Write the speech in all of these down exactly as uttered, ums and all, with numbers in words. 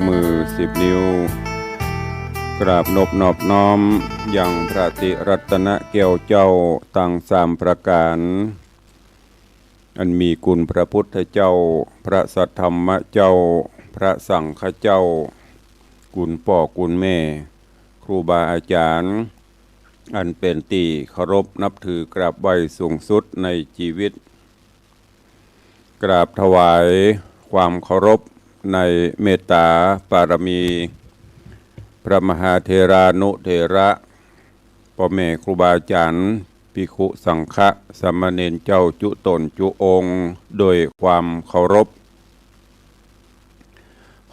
มือสิบนิ้ว กราบนบนอบน้อมยังพระติรัตนแก้วเจ้าตังสามประก๋าน อันมีกุณพระพุทธเจ้า พระสัทธรรมเจ้า พระสังฆเจ้า กุณป้อกุณแม่ ครูบาอาจ๋ารย์ อันเป๋นตี้เคารพนับถือกราบไหว้สูงสุดในจีวิต กราบถวายความเคารพในเมตต๋าปารมี พระมหาเถรานุเถระ ป้อแม่ครูบาอาจ๋ารย์ ภิกขุสังฆะ สามเณรเจ้าจุ๊ต๋นจุ๊องค์ โดยความเคารพ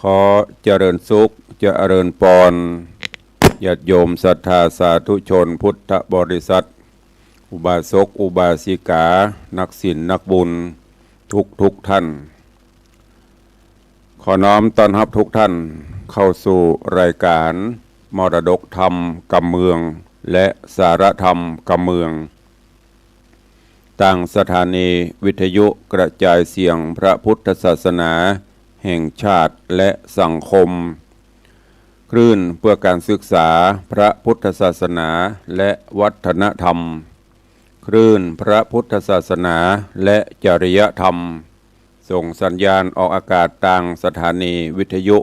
ขอเจริญสุข เจริญปอน ญาติโยมศรัทธาสาธุชนพุทธบริษัท อุบาสกอุบาสิกา นักศีลนักบุญ ทุกทุกท่าน ขอน้อมต้อนรับทุกท่านเข้าสู่รายการมรดกธรรมกำเมือง และสาระธรรมกำเมือง ตางสถานีวิทยุกระจายเสียงพระพุทธศาสนาแห่งชาติและสังคม คลื่นเพื่อการศึกษาพระพุทธศาสนาและวัฒนธรรม คลื่นพระพุทธศาสนาและจริยธรรม ส่งสัญญาณออกอากาศตางสถานีวิทยุ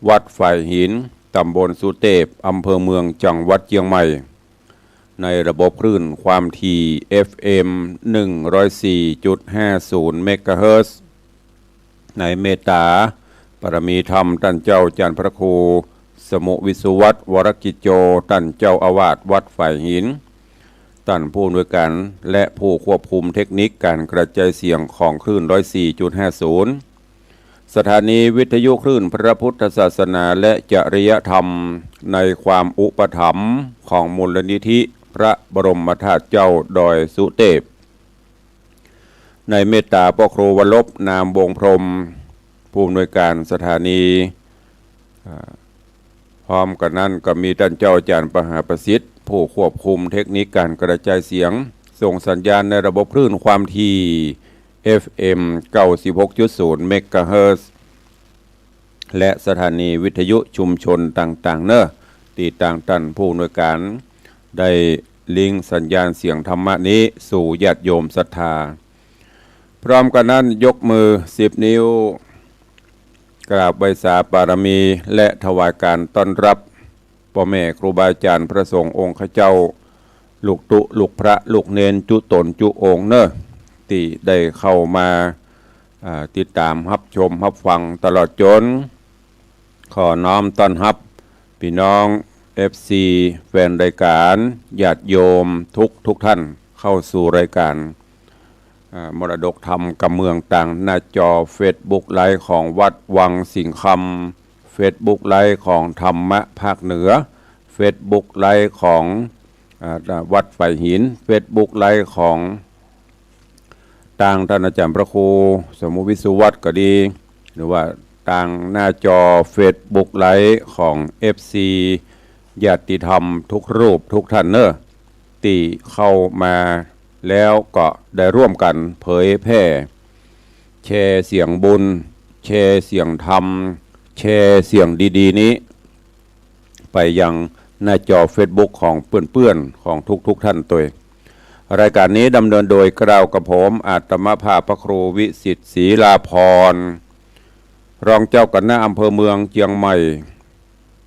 วัดฝายหิน ต๋ำบลสุเตพ อำเภอเมือง จังหวัดเจียงใหม่ ในระบบคลื่นความถี่ เอฟเอ็ม หนึ่งร้อยสี่จุดห้าศูนย์ เมกะเฮิรตซ์ ในเมตต๋าปารมีธรรมต้านเจ้าจ๋ารย์พระครูสมุห์วิสุวัฒน์ วรกิจโจ ต้านเจ้าอาวาสวัดฝายหิน ต้านผู้อำนวยการและผู้ควบคุมเทคนิคการกระจายเสียงของคลื่น ร้อยสี่จุดห้าศูนย์ สถานีวิทยุคลื่นพระพุทธศาสนาและจริยธรรม ในความอุปถัมภ์ของมูลนิธิพระบรมธาตุเจ้าดอยสุเตพ ในเมตต๋าป้อครูวรรพ นามวงศ์พรหม ผู้อำนวยการสถานี อ่า พร้อมกั๋นนั้นก็มีต้านเจ้าจ๋ารย์ปหาประสิทธิ์ ผู้ควบคุมเทคนิคการกระจายเสียง ส่งสัญญาณในระบบคลื่นความถี่ เอฟเอ็ม เก้าสิบหกจุดศูนย์ เมกะเฮิรตซ์ และสถานีวิทยุชุมชนต่างๆ เน่อ ตี้ตางต้านผู้อำนวยการได้ลิงก์สัญญาณเสียงธรรมะนี้สู่ญาติโยมศรัทธา พร้อมกั๋นนั้นยกมือสิบนิ้ว กราบไหว้สาปารมีและถวายการต้อนรับป้อแม่ครูบาอาจ๋ารย์พระสงฆ์องค์ข้าเจ้า ลูกตุ๊ลูกพระลูกเณรจุ๊ต๋นจุ๊องค์เน่อ ตี้ได้เข้ามา อ่า ติดต๋ามฮับชมฮับฟังตลอดจ๋น ขอน้อมต้อนฮับปี้น้อง เอฟซี แฟนรายการ ญาติโยมทุกทุกท่านเข้าสู่รายการ อ่า มรดกธรรมกำเมืองตางหน้าจอเฟซบุ๊กไลฟ์ของวัดวังสิงห์คำ เฟซบุ๊กไลฟ์ของธรรมะภาคเหนือ เฟซบุ๊กไลฟ์ของ อ่า วัดฝายหิน เฟซบุ๊กไลฟ์ของ ตางต้านอาจ๋ารย์พระครูสมุห์วิสุวัฒน์ก็ดี หรือว่าตางหน้าจอเฟซบุ๊กไลฟ์ของ เอฟซี ญาติธรรมทุกรูปทุกท่านเน่อ ตี้เข้ามาแล้วก็ได้ร่วมกั๋นเผยแผ่ แชร์เสียงบุญ แชร์เสียงธรรม แชร์เสียงดีๆ นี้ ไปยังหน้าจอเฟซบุ๊กของเปื้อนๆ ของทุกๆ ท่านตวย รายการนี้ดำเนินโดยเกล้ากระผมอาตมาภาพพระครูวิสิทธิ์ศรีลาภรณ์ รองเจ้าคณะอำเภอเมืองเจียงใหม่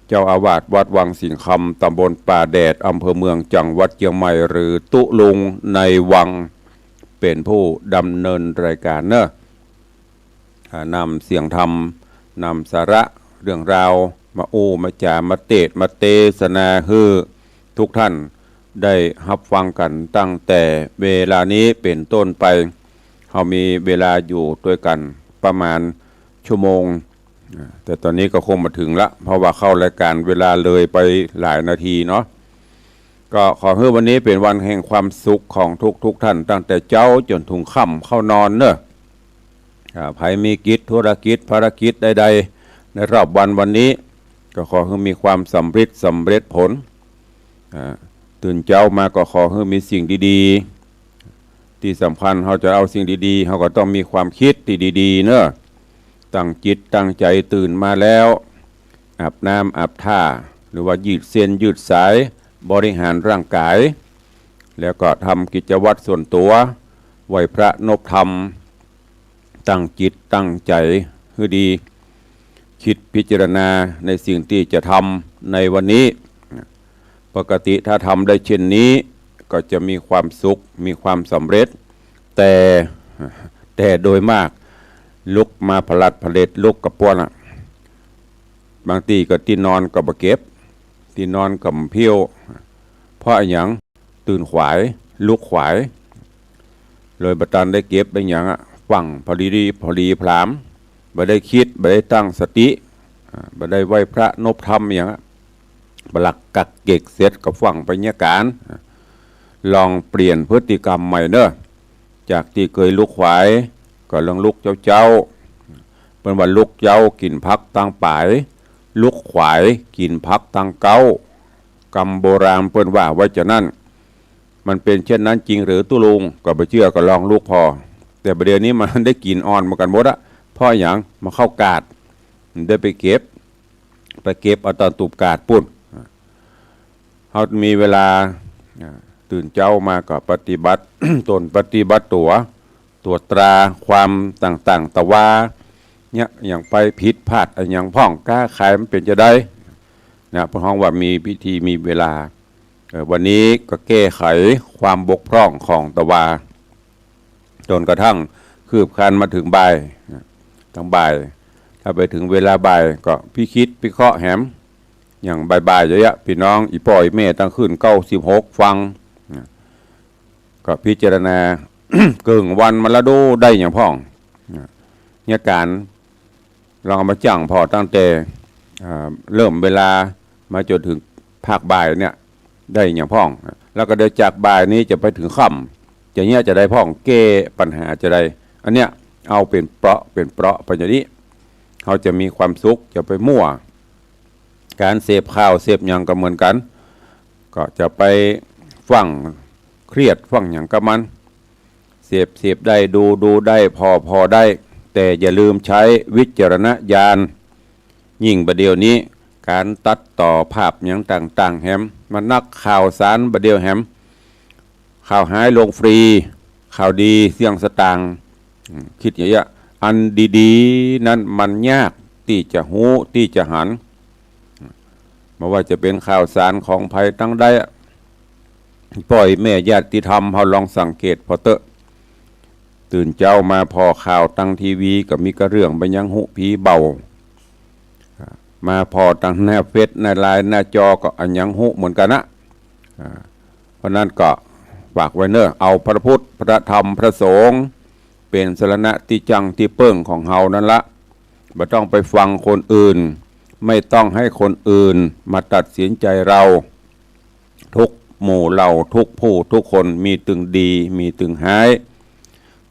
เจ้าอาวาสวัดวังสิงห์คำ ตำบลป่าแดด อำเภอเมือง จังหวัดเจียงใหม่ หรือตุ๊ลุงในวัง เป๋นผู้ดำเนินรายการเน่อ อ่า นำเสียงธรรม นำสาระเรื่องราว มาอู้มาจ๋า มาเตสน์ มาเตสนาหื้อทุกท่านได้ฮับฟังกั๋นตั้งแต่เวลานี้เป๋นต้นไป เฮามีเวลาอยู่ตวยกั๋นประมาณชั่วโมง อ่า แต่ต๋อนนี้ก็คงบ่เถิงละ เพราะว่าเข้ารายการเวลาเลยไปหลายนาทีเนาะ ก็ขอหื้อวันนี้เป๋นวันแห่งความสุขของทุกๆ ท่าน ตั้งแต่เจ๊าจ๋นถึงค่ำเข้านอนเน่อ อ่า ใผมีกิจธุรกิจภารกิจใดๆ ในรอบวันวันนี้ ก็ขอหื้อมีความสำริดสำเร็จผล อ่า ตื่นเจ๊ามาก็ขอหื้อมีสิ่งดีๆ ตี้สำคัญเฮาจะเอาสิ่งดีๆ เฮาก็ต้องมีความคิดตี้ดีๆ เน่อ ตั้งจิตตั้งใจ๋ตื่นมาแล้ว อาบน้ำอาบท่า หรือว่ายืดเส้นยืดสาย บริหารร่างก๋าย แล้วก็ทำกิจวัตรส่วนตั๋ว ไหว้พระนบธรรม ตั้งจิตตั้งใจ๋หื้อดี กึ๊ดพิจารณาในสิ่งตี้จะทำในวันนี้ ปกติถ้าทำได้เช่นนี้ ก็จะมีความสุข มีความสำเร็จ แต่ แต่โดยมาก ลุกมาผลัดผลิตลุกกะป๊วนอะ บางตี้ก็ตี้นอนก็บ่เก็บ ตี้นอนก็บ่เผี้ยว เพราะอะหยัง ตื่นขวาย ลุกขวาย เลยบ่ตันได้เก็บได้หยังอะ ฟั่งพอดีๆ พอดีพลาม บ่ได้กึ๊ด บ่ได้ตั้งสติ อ่า บ่ได้ไหว้พระนบธรรมอะหยังอะ ปลักกักเก็กเสร็จก็ฟั่งไปเยียะก๋าน ลองเปลี่ยนพฤติกรรมใหม่เน่อ จากตี้เกยลุกขวาย ก็ลองลุกเจ๊าๆ เปิ้นว่าลุกเจ๊ากิ๋นผักตังป๋าย ลุกขวายกิ๋นผักตังเก๊า กำโบราณเปิ้นว่าไว้จานั้น มันเป๋นเช่นนั้นจริงหรือตุ๊ลุง ก็บ่เจื้อก็ลองลุกผ่อ แต่บ่าเดี่ยวนี้มันได้กิ๋นอ่อนมากั๋นหมดอะ เพราะอะหยัง มันเข้ากาด มันได้ไปเก็บ ไปเก็บเอาต๋อนตูบกาดปู๊น เฮามีเวลา อ่า ตื่นเจ๊ามาก็ปฏิบัติ ต๋นปฏิบัติตั๋ว ตรวจตราความต่างๆ ตะวา เนี่ย อย่างไปผิดพลาดอะหยังพ่อง ก๊าขายมันเป๋นจาใด นะ เปิ้นฮ้องว่ามีพิธีมีเวลา เอ่อ วันนี้ก็แก้ไขความบกพร่องของตะวา จ๋นกระทั่งคืบคลานมาเถิงบ่าย นะ ตังบ่าย ถ้าไปเถิงเวลาบ่ายก็พิกึ๊ดพิเคราะห์แหม อย่างบ่ายๆ อย่างเงี้ย ปี้น้องอี่ป้ออี่แม่ตังขึ้นเก๊าสิบหกฟั่ง นะ ก็พิจารณา เกิ่งวันมาแล้วดูได้หยังพ่อง นะ เนี่ยก๋าน ลองเอามาจั่งผ่อตั้งแต่ อ่า เริ่มเวลามาจ๋นเถิงภาคบ่ายเนี่ย ได้หยังพ่อง แล้วก็เดี๋ยวจากบ่ายนี้จะไปเถิงค่ำ จะเยียะจาใดพ่อง แก้ปัญหาจาใด อันเนี้ย เอาเป๋นเปราะเป๋นเปราะไปอย่างนี้ เฮาจะมีความสุข จะไปมั่ว ก๋านเสพข่าวเสพหยังก็เหมือนกั๋น ก็จะไปฟั่งเครียดฟั่งหยังกับมัน เสพ เสพได้ ดู ดูได้ ผ่อ ผ่อได้ แต่อย่าลืมใจ๊วิจารณญาณ ยิ่งบ่าเดี่ยวนี้ ก๋านตัดต่อภาพหยังต่างๆ แหม มันนักข่าวสารบ่าเดี่ยวแหม ข่าวฮ้ายลงฟรี ข่าวดีเสี้ยงสตางค์ อืม กึ๊ดอย่างเงี้ย อันดีๆ นั้นมันยากตี้จะฮู้ตี้จะหัน บ่ว่าจะเป๋นข่าวสารของใผตังใดอะ ป้ออี่แม่ญาติธรรม เฮาลองสังเกตผ่อเต๊อะ ตื่นเจ๊ามาผ่อข่าวตังทีวีก็มีกะเรื่องบ่ายังฮู้ผีเบ่า มาผ่อตังหน้าเฟซหน้าไลน์หน้าจอก็อะหยังฮู้เหมือนกั๋นนะ อ่า เพราะนั้นก็ฝากไว้เน่อ เอาพระพุทธ พระธรรม พระสงฆ์ เป๋นสรณะตี้จั้งตี้เปิ้งของเฮานั้นละ บ่ต้องไปฟังคนอื่น ไม่ต้องให้คนอื่นมาตัดสินใจเรา ทุกหมู่เหล่า ทุกผู้ ทุกคน มีตึงดี มีตึงฮ้าย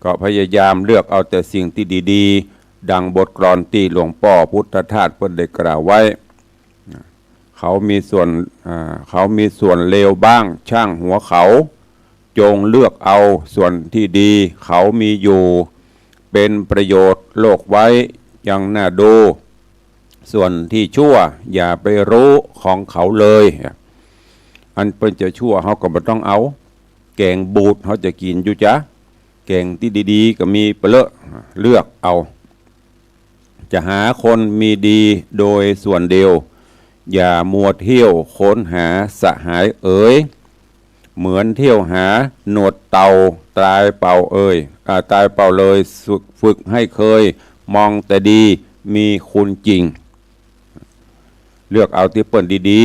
ก็พยายามเลือกเอาแต่สิ่งตี้ดีๆ ดังบทกลอนตี้หลวงป้อพุทธทาสเปิ้นได้กล่าวไว้ เขามีส่วน อ่า เขามีส่วนเลวบ้าง ช่างหัวเขา จงเลือกเอาส่วนตี้ดี เขามีอยู่ เป๋นประโยชน์โลกไว้ยังน่าดู ส่วนตี้ชั่วอย่าไปฮู้ของเขาเลย อันเปิ้นจะชั่วเฮาก็บ่ต้องเอา แก๋งบูดเฮาจะกิ๋นอยู่จ๊ะ แก๋งตี้ดีๆ ก็มีเป๋นเล่อ เลือกเอา จะหาคนมีดีโดยส่วนเดียว อย่ามัวเที่ยวค้นหาสหายเอ๋ย เหมือนเที่ยวหาหนวดเต่า ตายเปล่าเอ่ย อ่า ตายเปล่าเลย ฝึก ฝึกให้เคย มองแต่ดี มีคุณจริง เลือกเอาตี้เปิ้นดี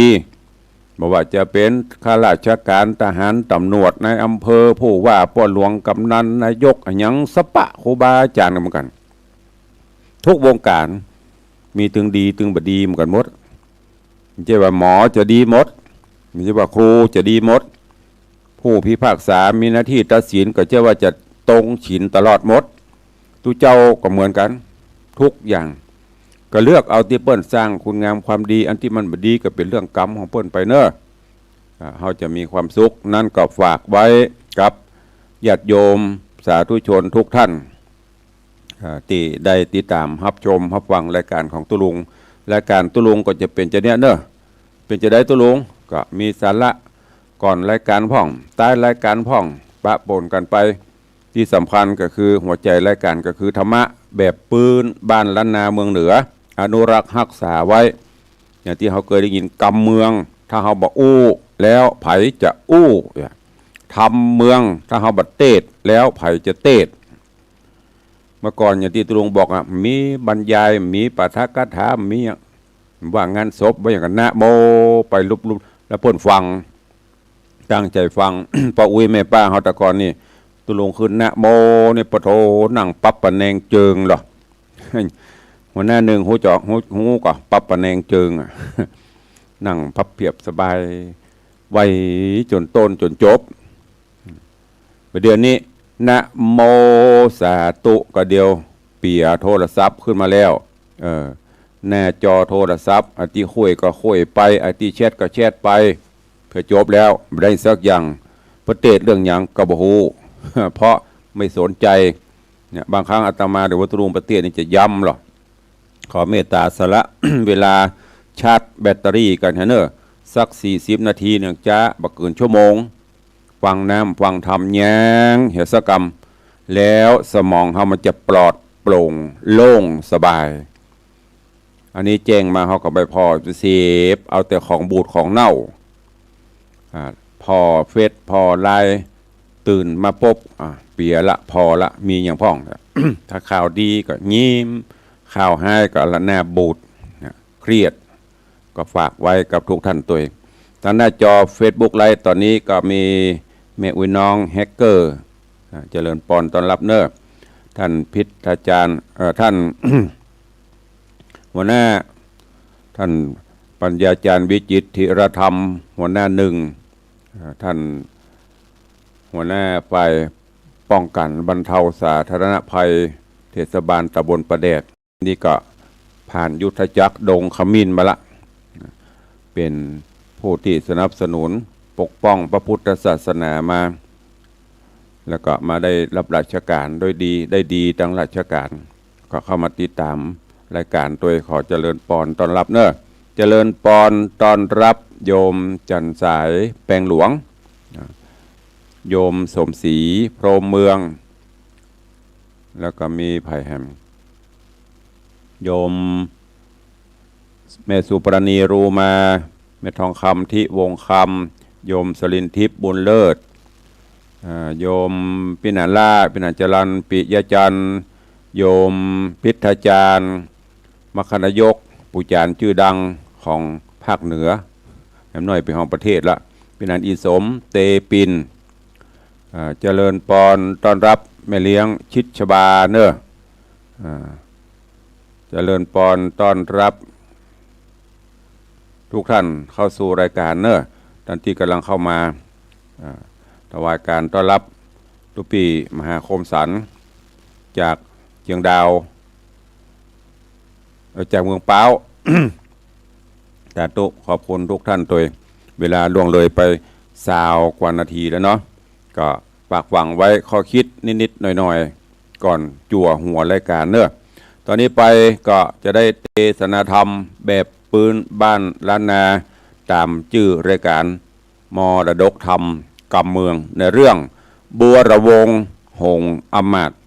ๆ บ่ว่าจะเป๋นข้าราชก๋าน ทหาร ตำรวจ นายอำเภอ ผู้ว่า ป้อหลวง กำนัน นายก อะหยังสะปะ ครูบาอาจ๋ารย์ก็เหมือนกั๋น ทุกวงก๋าน มีตึงดีตึงบ่ดีเหมือนกั๋นหมด บ่ใจ้ว่าหมอจะดีหมด บ่ใจ้ว่าครูจะดีหมด ผู้พิพากษามีหน้าตี้ตัดสินก็ใจ้ว่าจะตรงฉินตลอดหมด ตุ๊เจ้าก็เหมือนกั๋น ทุกอย่าง ก็เลือกเอาตี้เปิ้นสร้างคุณงามความดี อันตี้มันบ่ดีก็เป๋นเรื่องกรรมของเปิ้นไปเน่อ อ่า เฮาจะมีความสุข นั้นก็ฝากไว้กับญาติโยมสาธุชนทุกท่าน อ่า ตี้ได้ติดต๋ามฮับชมฮับฟังรายก๋านของตุ๊ลุง รายก๋านตุ๊ลุงก็จะเป๋นจาเนี้ยเนาะ เป๋นจาใดตุ๊ลุง ก็มีสาระก่อนรายก๋านพ่อง ต้ายรายก๋านพ่อง ปะป๋นกั๋นไป ตี้สำคัญก็คือหัวใจ๋รายก๋านก็คือธรรมะแบบปื๊นบ้านล้านนาเมืองเหนือ อนุรักษ์ฮักษาไว้ อย่างตี้เฮาเกยได้ยิน กำเมือง ถ้าเฮาบ่อู้ แล้วใผจะอู้ ธรรมเมือง ถ้าเฮาบ่เตศน์ แล้วใผจะเตศน์ เมื่อก่อนอย่างตี้ตุ๊ลุงบอกอะ มีบรรยาย มีปาฐกถา มีอะ ว่างานศพ ว่าอย่างกั๋น นะโม ไปลุบๆ แล้วเปิ้นฟัง ตั้งใจ๋ฟัง ป้ออุ๊ยแม่ป้าเฮาแต่ก่อนนี่ ตุ๊ลุงขึ้นนะโมนี่ ปะโถ นั่งปั๊บปะแนงเจิงเหรอ หัวหน้านึ่งฮู้จ๋อ ฮู้ ฮู้ก่อ ปั๊บปะแนงเจิงอะ นั่งพับเพียบสบาย ไหว้จ๋นต้นจ๋นจบ บ่าเดี่ยวนี้ นะโม สาธุ ก็เดี๋ยวเปียโทรศัพท์ขึ้นมาแล้ว เออ หน้าจอโทรศัพท์ อะตี้คุยก็คุยไป อะตี้แชทก็แชทไป เปื้อจบแล้ว บ่ได้สักอย่าง เปิ้นเตศน์เรื่องหยังก็บ่ฮู้ เพราะไม่สนใจ เนี่ย บางครั้งอาตมาหรือว่าตุ๊ลุงไปเตศน์นี่จะย้ำเหรอ ขอเมตต๋าสละ เวลาชาร์จแบตเตอรี่กั๋นเน่อ สักสี่สิบนาทีนึ่งจ๊ะ บ่เกินชั่วโมง ฟังน้ำฟังธรรม ยั้งเหียสักกำ แล้วสมองเฮามันจะปลอดโปร่งโล่งสบาย อันนี้แจ้งมาเฮาก็บ่ผ่อเสพ เอาแต่ของบูดของเน่า อ่า ผ่อเฟซ ผ่อไลน์ ตื่นมาปุ๊บ อ่า เปียละ ผ่อละ มีหยังพ่อง ถ้าข่าวดีก็ยิ้ม ข่าวฮ้ายก็ละหน้าบูด นะ เครียด ก็ฝากไว้กับทุกท่านตวย ทางหน้าจอเฟซบุ๊กไลฟ์ต๋อนนี้ก็มีแม่อุ๊ยน้องแฮกเกอร์ อ่า เจริญปอนต้อนรับเน่อ ท่านพิทาจารย์ เอ่อ ท่าน หัวหน้า ท่านปัญญาจารย์วิจิตรธีรธรรม หัวหน้านึ่ง เอ่อ ท่านหัวหน้าฝ่ายป้องกั๋นบรรเทาสาธารณภัย เทศบาลต๋ำบลป่าแดด นี่ก็ผ่านยุทธจักรดงขมิ้นมาละ เป๋นผู้ตี้สนับสนุนปกป้องพระพุทธศาสนามา แล้วก็มาได้รับราชก๋านโดยดี ได้ดีตางราชก๋าน ก็เข้ามาติดต๋ามรายก๋านตวย ขอเจริญปอนต้อนรับเน่อ เจริญปอนต้อนรับโยมจันทร์สายแปงหลวง อ่า โยมสมศรี พรหมเมือง แล้วก็มีใผแหม โยมแม่สุปราณี รูมา แม่ทองคำ ทิวงศ์คำ โยมสลินทิพย์ บุญเลิศ อ่า โยมปิณาล่า ปิณาจรัน ปิยจันทร์ โยมพิทาจารย์ มคธนายก ปู่จารย์จื้อดังของภาคเหนือ แหมน้อยเป๋นของประเทศละ ปิณาอีสม เตปิน อ่า เจริญปอนต้อนรับแม่เลี้ยงชิดชบาเน่อ อ่า เจริญปอนต้อนรับทุกท่านเข้าสู่รายก๋านเน่อ ท่านตี้ก่ำลังเข้ามา อ่า ถวายก๋านต้อนรับตุ๊ปี้มหาคมสันต์ จากเจียงดาว เอ่อ จากเมืองป๊าว สาธุ ขอบคุณทุกท่านตวย เวลาล่วงเลยไปซาวกว่านาทีแล้วเนาะ ก็ฝากฝังไว้ข้อคิดนิดๆ หน่อยๆ ก่อนจั่วหัวรายก๋านเน่อ ต๋อนนี้ไปก็จะได้เตสนาธรรมแบบปื๊นบ้านล้านนา ต๋ามจื้อรายก๋าน มรดกธรรมกำเมือง ในเรื่องบัวระวงศ์หงส์อำมาตย์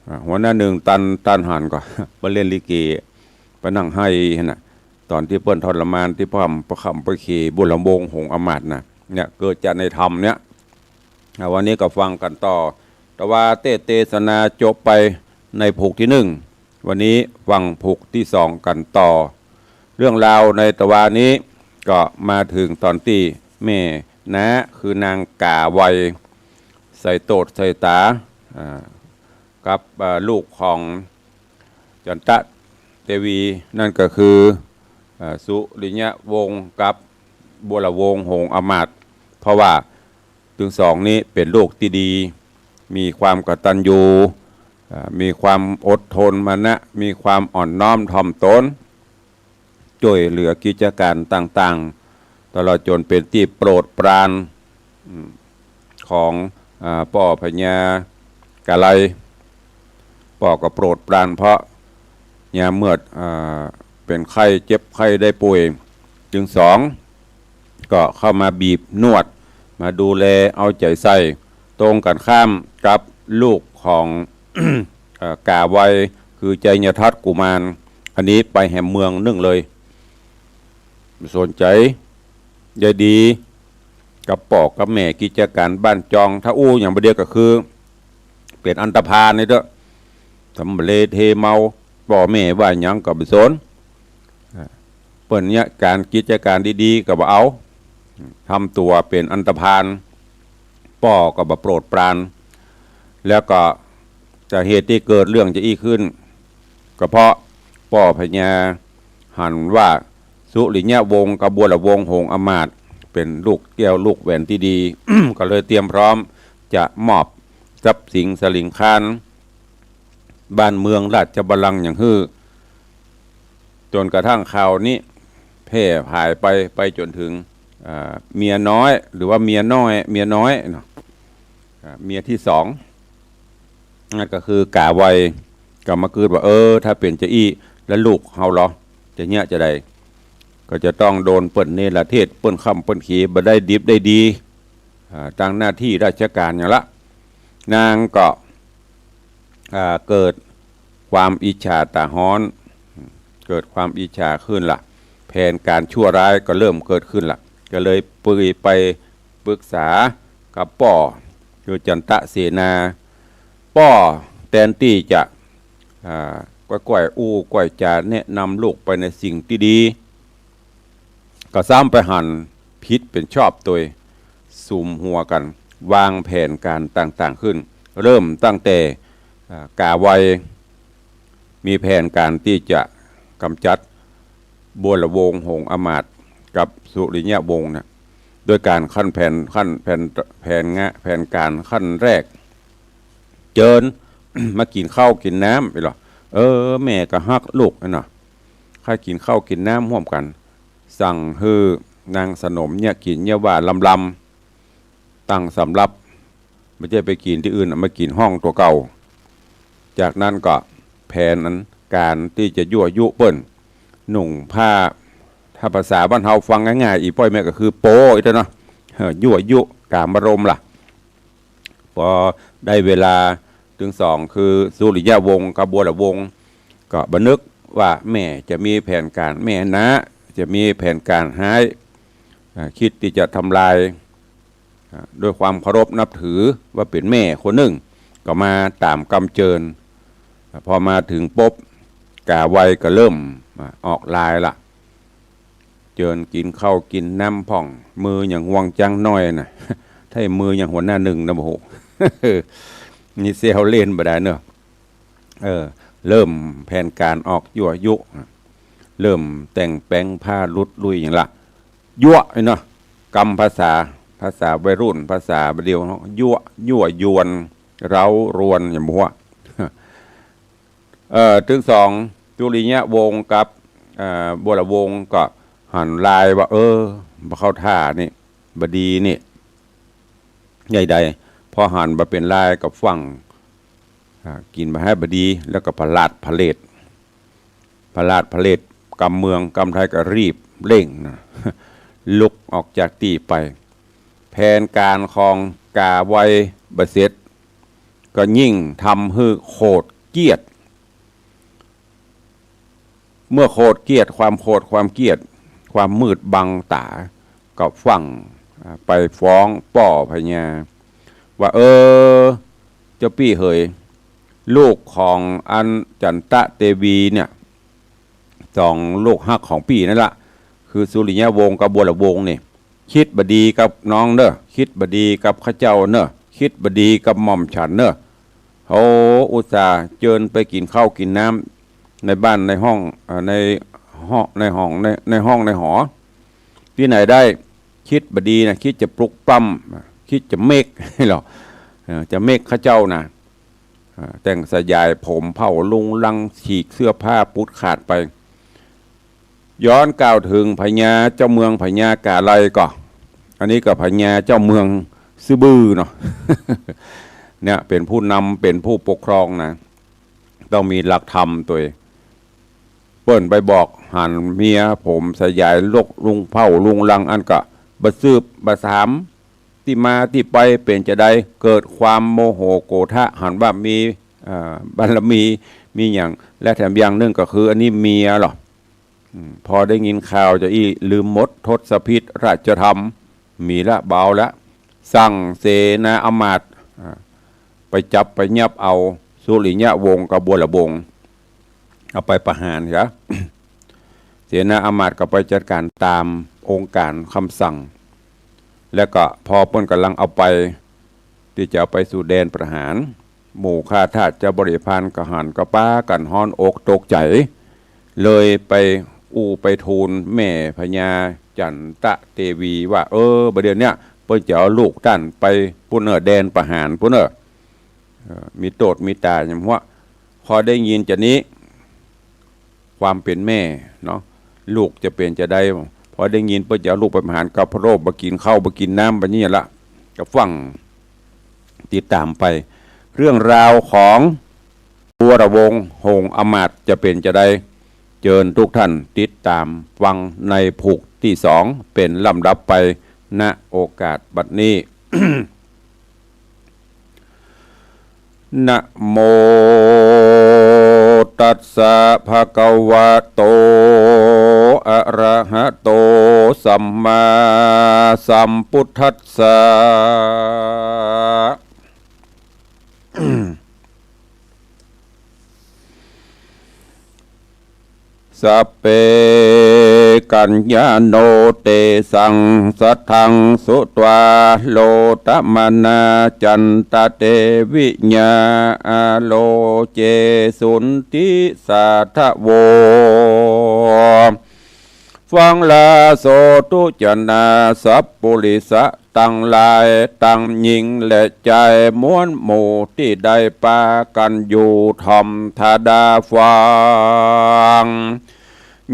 อ่า หัวหน้านึ่งตัน ตันหันก่อ ไปเล่นลิเก ไปนั่งไห้หั้นน่ะ ต๋อนตี้เปิ้นทรมานตี้พร่ำประค่ำประเคนบัวระวงศ์หงส์อำมาตย์น่ะ เนี่ย เกิดจากในธรรมเนี่ย อ่า วันนี้ก็ฟังกั๋นต่อ ตะวาเตสน์เตสนาจบไปในผูกตี้นึ่ง วันนี้ฟังผูกตี้สองกั๋นต่อ เรื่องราวในตะวานี้ก็มาเถิงต๋อนตี้แม่น้าคือนางก๋าไว ใส่โตดใส่ต๋า อ่า กับ อ่า ลูกของจันตะเตวี นั่นก็คือ อ่า สุริยวงศ์กับบัวระวงศ์หงส์อำมาตย์ เพราะว่าตึงสองนี้เป๋นลูกตี้ดี มีความกตัญญู อ่า มีความอดทนมานะ มีความอ่อนน้อมถ่อมตน จ้วยเหลือกิจก๋านต่างๆ ตลอดจ๋นเป๋นตี้โปรดปราน อืม ของ อ่า ป้อพญาก๋าไล ป้อก็โปรดปราน เพราะยามเมื่อ อ่า เป๋นไข้เจ็บไข้ได้ป่วย ตึงสองก็เข้ามาบีบนวด มาดูแลเอาใจ๋ใส่ ตรงกั๋นข้ามกับลูกของ เอ่อ ก๋าไว คือไชยทัตถ์กุมาร อันนี้ไปแหมเมืองนึ่งเลย บ่สนใจ๋ ใยดีกับป้อกับแม่ กิจก๋านบ้านจอง ถ้าอู้อย่างบ่าเดียวก็คือ เป๋นอันธพาลนี่เต๊อะ สำเรเทเมา ป้อแม่ว่าหยังก็บ่สน อ่า เปิ้นเนี่ยก๋านกิจก๋านดีๆ ก็บ่เอา ทำตั๋วเป๋นอันธพาล ป้อก็บ่โปรดปราน แล้วก็สาเหตุตี้เกิดเรื่องจาอี้ขึ้น ก็เพราะป้อพญาหันว่า สุริยวงศ์กระบวนวงศ์หงส์อำมาตย์ เป๋นลูกแก้วลูกแหวนตี้ดี ก็เลยเตรียมพร้อมจะมอบทรัพย์สินสลิงคาร บ้านเมืองราชบัลลังก์อย่างหื้อ จ๋นกระทั่งข่าวนี้แพร่ผายไป ไปจ๋นเถิง อ่า เมียน้อย หรือว่าเมียน้อย เมียน้อยเนาะ อ่า เมียตี้สอง นั่นก็คือก๋าไว ก็มากึ๊ดว่า เออ ถ้าเป๋นจาอี้ แล้วลูกเฮาลอ จะเยียะจาใด ก็จะต้องโดนเปิ้นเนรเทศ เปิ้นค่ำเปิ้นเขีย บ่ได้ดิบได้ดี อ่า ตางหน้าตี้ราชก๋านหยังละ นางก็ อ่า เกิดความอิจฉาต๋าฮ้อน เกิดความอิจฉาขึ้นละ แผนก๋านชั่วร้ายก็เริ่มเกิดขึ้นละ ก็เลยปึยไปปรึกษากับป้อ คือจันทะเสนา ป้อแตนตี้จะ อ่า ก้อยๆ อู้ก้อยจ๋าแนะนำลูกไปในสิ่งตี้ดี ก็ซ้ำไปหันผิดเป๋นชอบโตย สุมหัวกั๋น วางแผนก๋านต่างๆ ขึ้น เริ่มตั้งแต่ อ่า ก๋าไว มีแผนก๋านตี้จะก๋ำจัดบวนวงศ์หงส์อำมาตย์กับสุริยวงศ์เนี่ย โดยก๋านขั้นแผน ขั้นแผน แผนงะ แผนก๋านขั้นแรก เจิญ มากิ๋นข้าวกิ๋นน้ำไปหรอ เออ แม่ก็ฮักลูกนะเนาะ ใค่กิ๋นข้าวกิ๋นน้ำฮ่วมกั๋น สั่งหื้อนางสนมเนี่ยกิ๋นเนี่ยว่าลำๆ ตั้งสำรับ บ่ใจ้ไปกิ๋นตี้อื่น มากิ๋นห้องตั๋วเก่า จากนั้นก็แผนก๋านตี้จะยั่วยุเปิ้น นุ่งผ้า ถ้าภาษาบ้านเฮาฟังง่ายๆ อี่ป้อยแม่ก็คือโป๊อี้เนาะ เออ ยั่วยุกามารมณ์ล่ะ ปอได้เวลาตึงสอง คือสุริยวงศ์กระบวนวงศ์ ก็บ่นึกว่าแม่จะมีแผนก๋าน แม่น้าจะมีแผนก๋านฮ้าย อ่า คิดตี้จะทำลาย อ่า ด้วยความเคารพนับถือว่าเป๋นแม่คนนึ่ง ก็มาต๋ามกำเจิญ อ่า ปอมาเถิงปุ๊บ ก๋าไวก็เริ่ม อ่า ออกลายละ เจิญกิ๋นข้าวกิ๋นน้ำพ่อง มืออย่างห่วงจั้งน้อยน่ะ ใจ้มืออย่างหัวหน้านึ่งนะ โอ้โห นี่แซวเล่นบ่ได้เนาะ เออ เริ่มแผนก๋านออกยั่วยุ เริ่มแต่งแป๋งผ้าลุดลุ่ยหยังละ ยั่วไอ้เนาะ กำภาษา ภาษาวัยรุ่น ภาษาบ่าเดี่ยวเนาะ ยั่ว ยั่วยวน เร้ารวน อย่างบ่ฮู้ เอ่อ ตึงสอง สุริยวงศ์กับ เอ่อ บวนวงศ์ก็หันลายว่า เออ บ่เข้าท่านี่ บ่ดีนี่ ใยใด ปอหันบ่เป๋นลายก็ฟั่ง อ่า กิ๋นบ่ฮ้ายบ่ดี แล้วก็ผลาดผลาญ ผลาดผลาญกำเมือง กำไทก็รีบเร่งนะ ลุกออกจากตี้ไป แผนก๋านของก๋าไวบ่เสร็จ ก็ยิ่งทำหื้อโขดเกลียด เมื่อโขดเกลียด ความโขดความเกลียด ความมืดบังต๋า ก็ฟั่ง อ่า ไปฟ้องป้อพญา ว่า เออ เจ้าปี้เหย ลูกของอันจันทะเตวีเนี่ย สองลูกฮักของปี้นั่นละ คือสุริยวงศ์กับบวนวงศ์นี่ คิดบ่ดีกับน้องเน่อ คิดบ่ดีกับข้าเจ้าเน่อ คิดบ่ดีกับหม่อมฉันเน่อ โอ้ อุตส่าห์เจิญไปกิ๋นข้าวกิ๋นน้ำในบ้านในห้อง เอ่อ ในห้อง ในห้อง ใน ในห้องในหอ ตี้ไหนได้ คิดบ่ดีนะ คิดจะปลุกปล้ำ คิดจะเมกหรอ เอ่อ จะเมกข้าเจ้านะ อ่า แต่งสยายผมเผ่าลุงลัง ฉีกเสื้อผ้าปุดขาดไป ย้อนกล่าวเถิงพญาเจ้าเมืองพญาก๋าไลก่อ อันนี้ก็พญาเจ้าเมืองซื่อบื้อเนาะ เนี่ย เป๋นผู้นำ เป๋นผู้ปกครองนะ ต้องมีหลักธรรมตวย เปิ้นไปบอกหันเมียผมสยายลกลุงเผ่าลุงลัง อันก็บ่สืบบ่ถามตี้มาตี้ไปเป๋นจาใด เกิดความโมโหโกธะ หันว่ามี อ่า บารมี มีหยัง และแถมอย่างนึ่งก็คืออันนี้เมียเหรอ อืม พอได้ยินข่าวจาอี้ลืมหมด ทศพิธราชธรรม มีละเบาละ สั่งเสนาอำมาตย์ อ่า ไปจับไปยับเอาสุริยวงศ์กับบัวระวงศ์ เอาไปประหารเสีย เสนาอำมาตย์ก็ไปจัดก๋านต๋ามองค์ก๋านกำสั่ง แล้วก็พอเปิ้นก่ำลังเอาไป ตี้จะเอาไปสู่แดนประหาร หมู่ข้าทาสเจ้าบริพารก็หันก็ปากั๋นฮ้อนอกตกใจ๋ เลยไปอู้ไปทูลแม่พญาจันตะเตวีว่า เออ บ่าเดี่ยวเนี้ยเปิ้นจะเอาลูกต้านไปปู้นเน่อ แดนประหารปู้นเน่อ เอ่อ มีโต้ษมีต๋ายหยังหัว พอได้ยินจานี้ ความเป๋นแม่เนาะ ลูกจะเป๋นจาใด พอได้ยินเปิ้นจะเอาลูกไปประหาร ก็พะโล้บ่กิ๋นข้าวบ่กิ๋นน้ำ บ่านี้ละ ก็ฟั่งติดต๋ามไป เรื่องราวของบัวระวงศ์หงส์อำมาตย์จะเป๋นจาใด เจิญทุกท่านติดต๋ามฟังในผูกตี้สอง เป๋นลำดับไป ณ โอกาสบัดนี้ นะโม ตัสสะ ภะคะวะโต อะระหะโต สัมมาสัมพุทธัสสะ สัพเพ กัลยาโณ เตสัง สัตถัง สุत्वा โรตมะนา จันตะเตวิยา อาโลเกสุนทิสาทะโว ฟังลาโสตุจนา สัปปุริสะตังหลาย ตังญิงและจาย มวลหมู่ตี้ได้ปากั๋นอยู่ถ่อมธาดาฟัง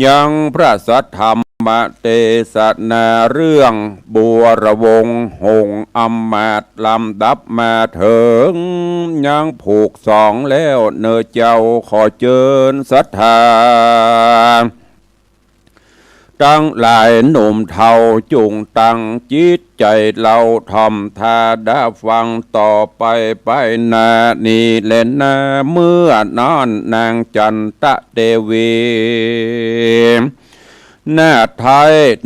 ยังพระสัทธรรมเตสนาเรื่องบัวระวงศ์หงส์อำมาตย์ ลำดับมาเถิงยังผูกสองแล้วเน่อเจ้า ขอเจิญสัตถา ตังหลายหนุ่มเฒ่าจุ่งตั้งจิตใจ๋เล่าถ่อมธาดาฟังต่อไปไปหน้านี้แลนา เมื่อนั้นนางจันตะเตวี นาฏไท้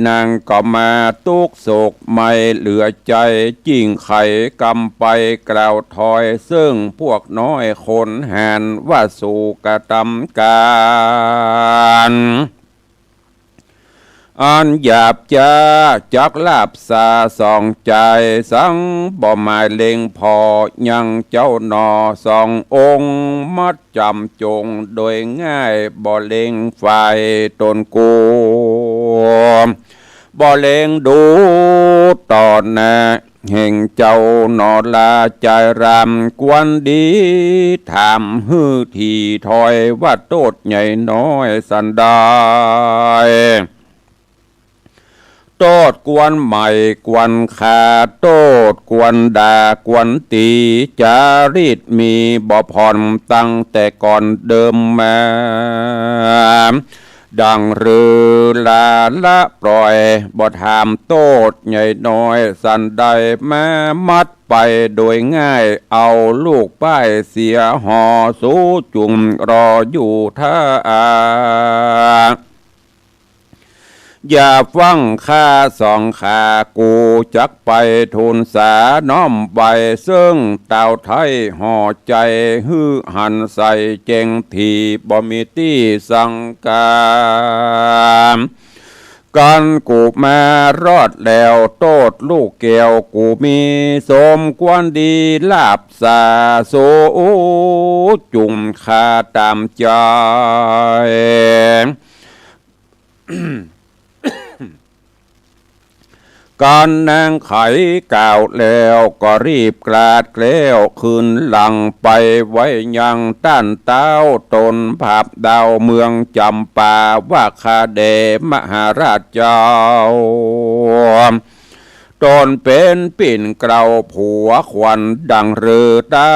นางก็มาตุ๊กข์โศกไม่เหลือใจ๋ จิ่งไขกำไปกล่าวถอย เซิ่งพวกน้อยคนหันว่าสู่กระตำก๋าน อันหยาบจ๊าจักลาบสาสองใจ๋ สังบ่หมายเล็งผ่อยังเจ้าหนอ สององค์มัดจ๋ำจ๋งโดยง่าย บ่เล็งฝ่ายต๋นกู บ่เล็งดูต่อหน้า แห่งเจ้าหนอลา จายรำควรดี ถามหื้อถี่ถ้อยว่าโต้ษใหญ่น้อยสันใด โต้ษควรไหม้ควรฆ่า โต้ษควรด่าควรตี๋ จารีตมีบ่ผ่อนตั้งแต่ก่อนเดิมมา ดังฤๅลาละปล่อย บ่ถามโต้ษใหญ่น้อยสันใด มามัดไปโดยง่าย เอาลูกป้ายเสียห่อ สูจุ่มรออยู่ท่า อย่าฟั่งข้าสองขา กูจักไปทูลสา น้อมไหว้เซิ่งตาวไท้ห่อใจ๋ หื้อหันใสแจ้งถี่ บ่มีตี้สังกา กันกุมารอดแล้ว โต้ษลูกแก้วกูมี สมควรดีลาบสา สูจุ่มข้าต๋ามใจ๋ กันนางไขกล่าวแล้วก็รีบกราดแคล้วคืนหลังไป ไว้ยังต้านเต๊าต๋นผาบดาวเมืองจ๋ำปา ว่าข้าแด่มหาราชเจ้า ต๋นเป๋นปิ้นเกล้าผัวขวัญดังฤๅเต้า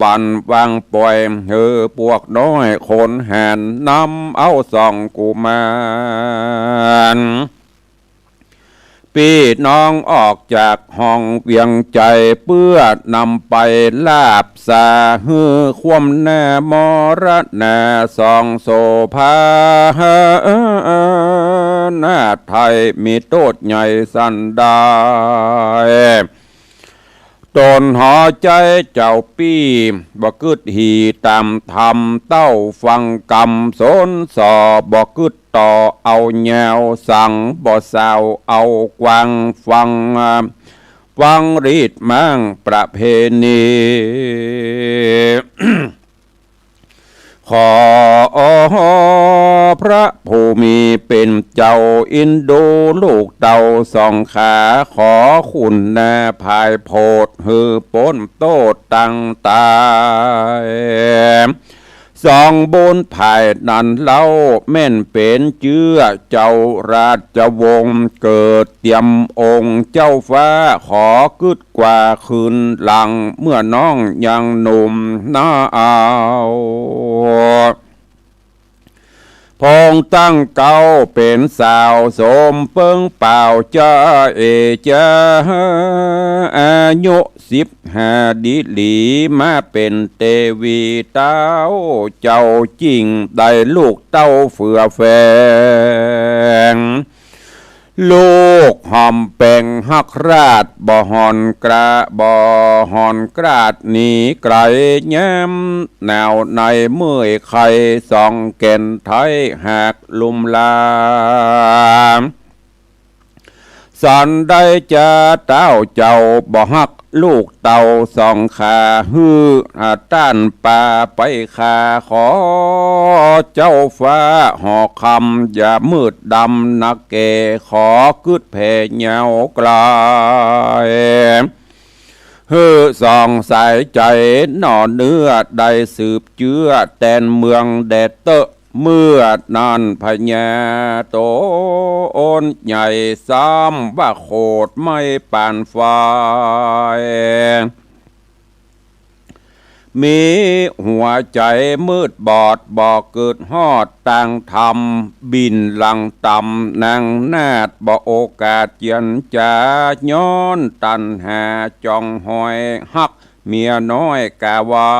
ปันวางป่อยหื้อปวกน้อยคนแหน นำเอาสองกุมารปี้น้องออกจากห้องเวียงใจ๋ เปื้อนำไปลาบสาหื้อความหน้ามรณาสองโสภา หน้าไทยมีโต้ษใหญ่สันใด ต๋นหอใจ๊เจ้าปี้บ่กึ๊ดหีต๋ามธรรม เต้าฟังกำสนสอบ่กึ๊ดต่อเอายาว สังบ่สาวเอากว้าง ฟัง ฟังรีตมั่งประเพณี ขอพระผู้มีเป๋นเจ้าอินดูลูกเต้าสองขา ขอคุณนาผายโผดหื้อป๊นโต้ษตังต๋าย สองบุญผายนั้นเล่า แม่นเป๋นเจื้อเจ้าราชวงศ์เกิดเตียมองค์เจ้าฟ้า ขอกึ๊ดกว่าคืนหลัง เมื่อน้องยังหนุ่มนาเอา พองตั้งเก๊าเป๋นสาวสมเปิงเป๋า จะเอจะอายุสิบห้าดีหลี มาเป๋นเตวีเต้าเจ้าจริง ได้ลูกเต้าเฟื่อแฝง ลูกหอมแป๋งฮักราช บ่ห่อนกล้า บ่ห่อนกล้าหนีไก๋ ยามหนาวในเมื่อยไข้ สองแก่นไท้หากลุ่มลา สันใดจะเต้าเจ้าบ่ฮักลูกเต้าสองขา หื้ออาต้านปาไปฆ่า ขอเจ้าฟ้าหอคำอย่ามืดดำนักแก่ ขอกึ๊ดแผ่ยาวไก๋ หื้อสองสายใจ๋ หน่อเนื้อได้สืบเจื้อแตนเมืองแดดเต๊อะ เมื่อนั้นพญาโตนใหญ่ ซ้ำว่าโขดไม้ปานไฟ มีหัวใจ๋มืดบอด บ่กึ๊ดฮอดตางธรรม บิ่นหลังต่ำนางนาฏ บ่โอกาสเจียรจา ย้อนตัณหาจองหอย ฮักเมียน้อยกาไว้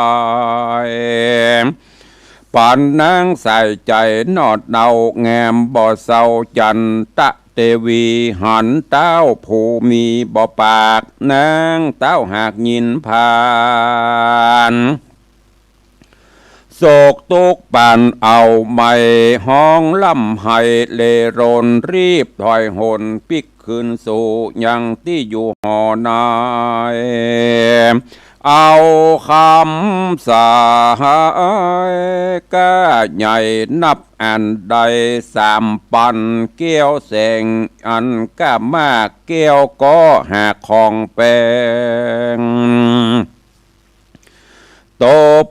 ปานนางสายใจ๋หน่อเนา งามบ่เศร้าจันตะเตวี หันเต้าผู้มีบ่ปาก นางเต้าหากยินผ่าน โศกตุ๊กข์ปานเอาไม้ ฮ้องร่ำไห้เร่ร่น รีบถอยหนปิ๊กคืนสู่ยังตี้อยู่หอใน เอาคำสายก้าใหญ่นับอันได้สามปัน แก้วแสงอันก้ามาก แก้วก็หากของแปง โต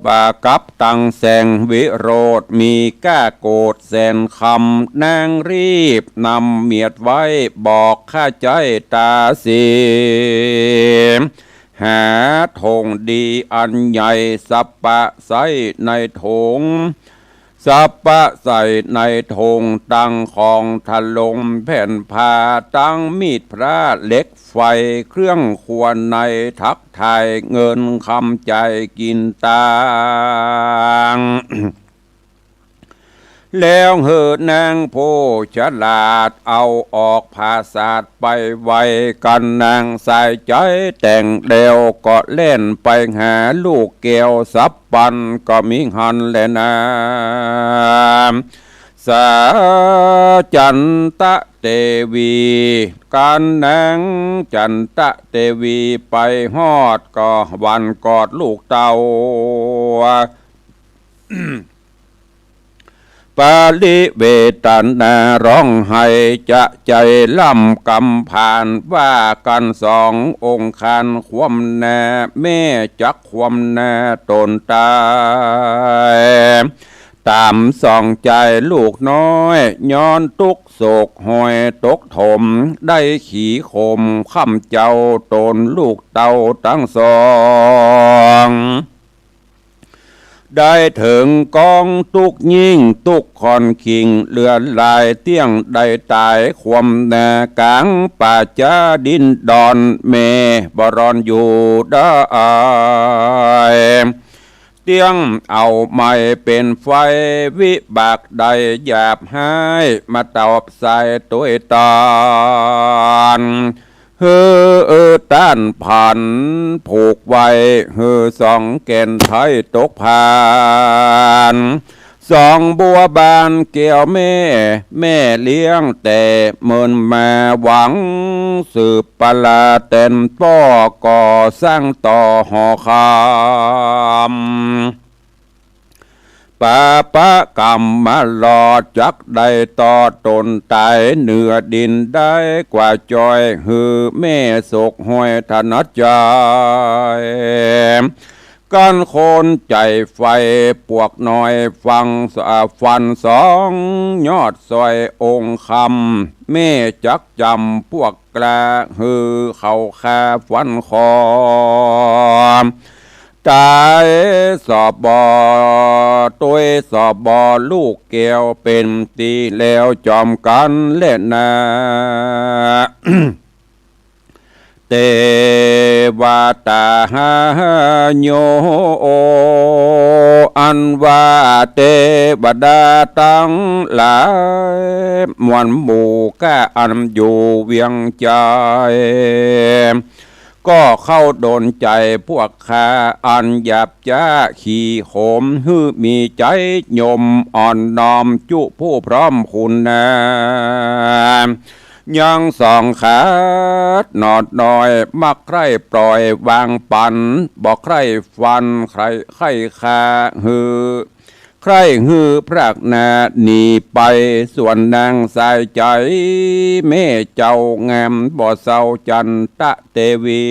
ปะกับตังแสงวิโรจน์ มีก้าโกฏแสนคำ นางรีบนำเมียดไว้ บอกข้าใจ๊ต๋าสี หาถงดีอันใหญ่ สับปะใส่ในถง สับปะใส่ในถง ตังของถลงแผ่นผ้า ตังมีดพระเหล็กไฟ เครื่องครัวในทักทาย เงินคำจ่ายกินตาง แล้วหื้อนางผู้ฉลาด เอาออกผาสาทไปไวกั๋น นางสายใจ๋แต่งแล้ว ก็แล่นไปหาลูกแก้วสับปัน ก็มีหั้นแลนา สาจันตะเตวี กั๋นนางจันตะเตวีไปฮอด ก็หวั่นกอดลูกเต้า ปริเวทนาร้องไห้จะใจ๋ล่ำกำผาน ว่ากั๋นสององค์คาน ความหน้าแม่จักความหน้าต๋นต๋าย ต๋ามส่องใจ๋ลูกน้อย ย้อนตุ๊กข์โศกหอยตกถม ได้ขี่ข่มค่ำเจ้าต๋นลูกเต้าตังสอง ได้เถิงก๋องตุ๊กข์ยิ่ง ตุ๊กข์ค่อนขิงเลือดไหลเตี้ยง ได้ต๋ายคว่ำหน้ากลางป่าจ๊าดิ้นดอน แม่บ่รอนอยู่ได้ เตี้ยงเอาไหม้เป๋นไฟ วิบากได้หยาบฮ้าย มาตอบสายตวยตาน หื้อต้านผันผูกไว้ หื้อสองแก่นไท้ตกผาน สองบัวบานแก้วแม่ แม่เลี้ยงแต่เมินมา หวังสืบปราแตนป้อ ก่อสร้างต่อหอคำ ปาปะกรรมมารอด จักได้ต่อต๋นต๋าย เหนือดินได้กว่าจอย หื้อแม่โศกหอยถนัดใจ๋ กั้นคนใจ๋ไฟปวกน้อย ฟังสะ ฟันสองยอดซอยองค์คำ แม่จักจ๋ำปวกกล้า หื้อเขาฆ่าฟันคอ ต๋ายสอบบอ ตวยสอบบอ ลูกแก้วเป๋นตี้แล้วจอมกั๋นแลนา เตวตาหาโย อันว่าเตวดาตังหลาย มวลหมู่ก้าอันอยู่เวียงใจ๋ ก็เข้าดลใจ๋ปวกข้าอันหยาบจ๊าขี้โขม หื้อมีใจ๋ยมอ่อนน้อมจุผู้พร้อมคุณนา ยังสองขาดหนอดน้อย มักใคร่ปล่อยวางปั๋น บ่ใคร่ฟันใคร่ ใคร่ฆ่าหื้อ ใคร่หื้อพรากนาหนีไป ส่วนนางสายใจ๋ แม่เจ้างามบ่เศร้าจันตะเตวี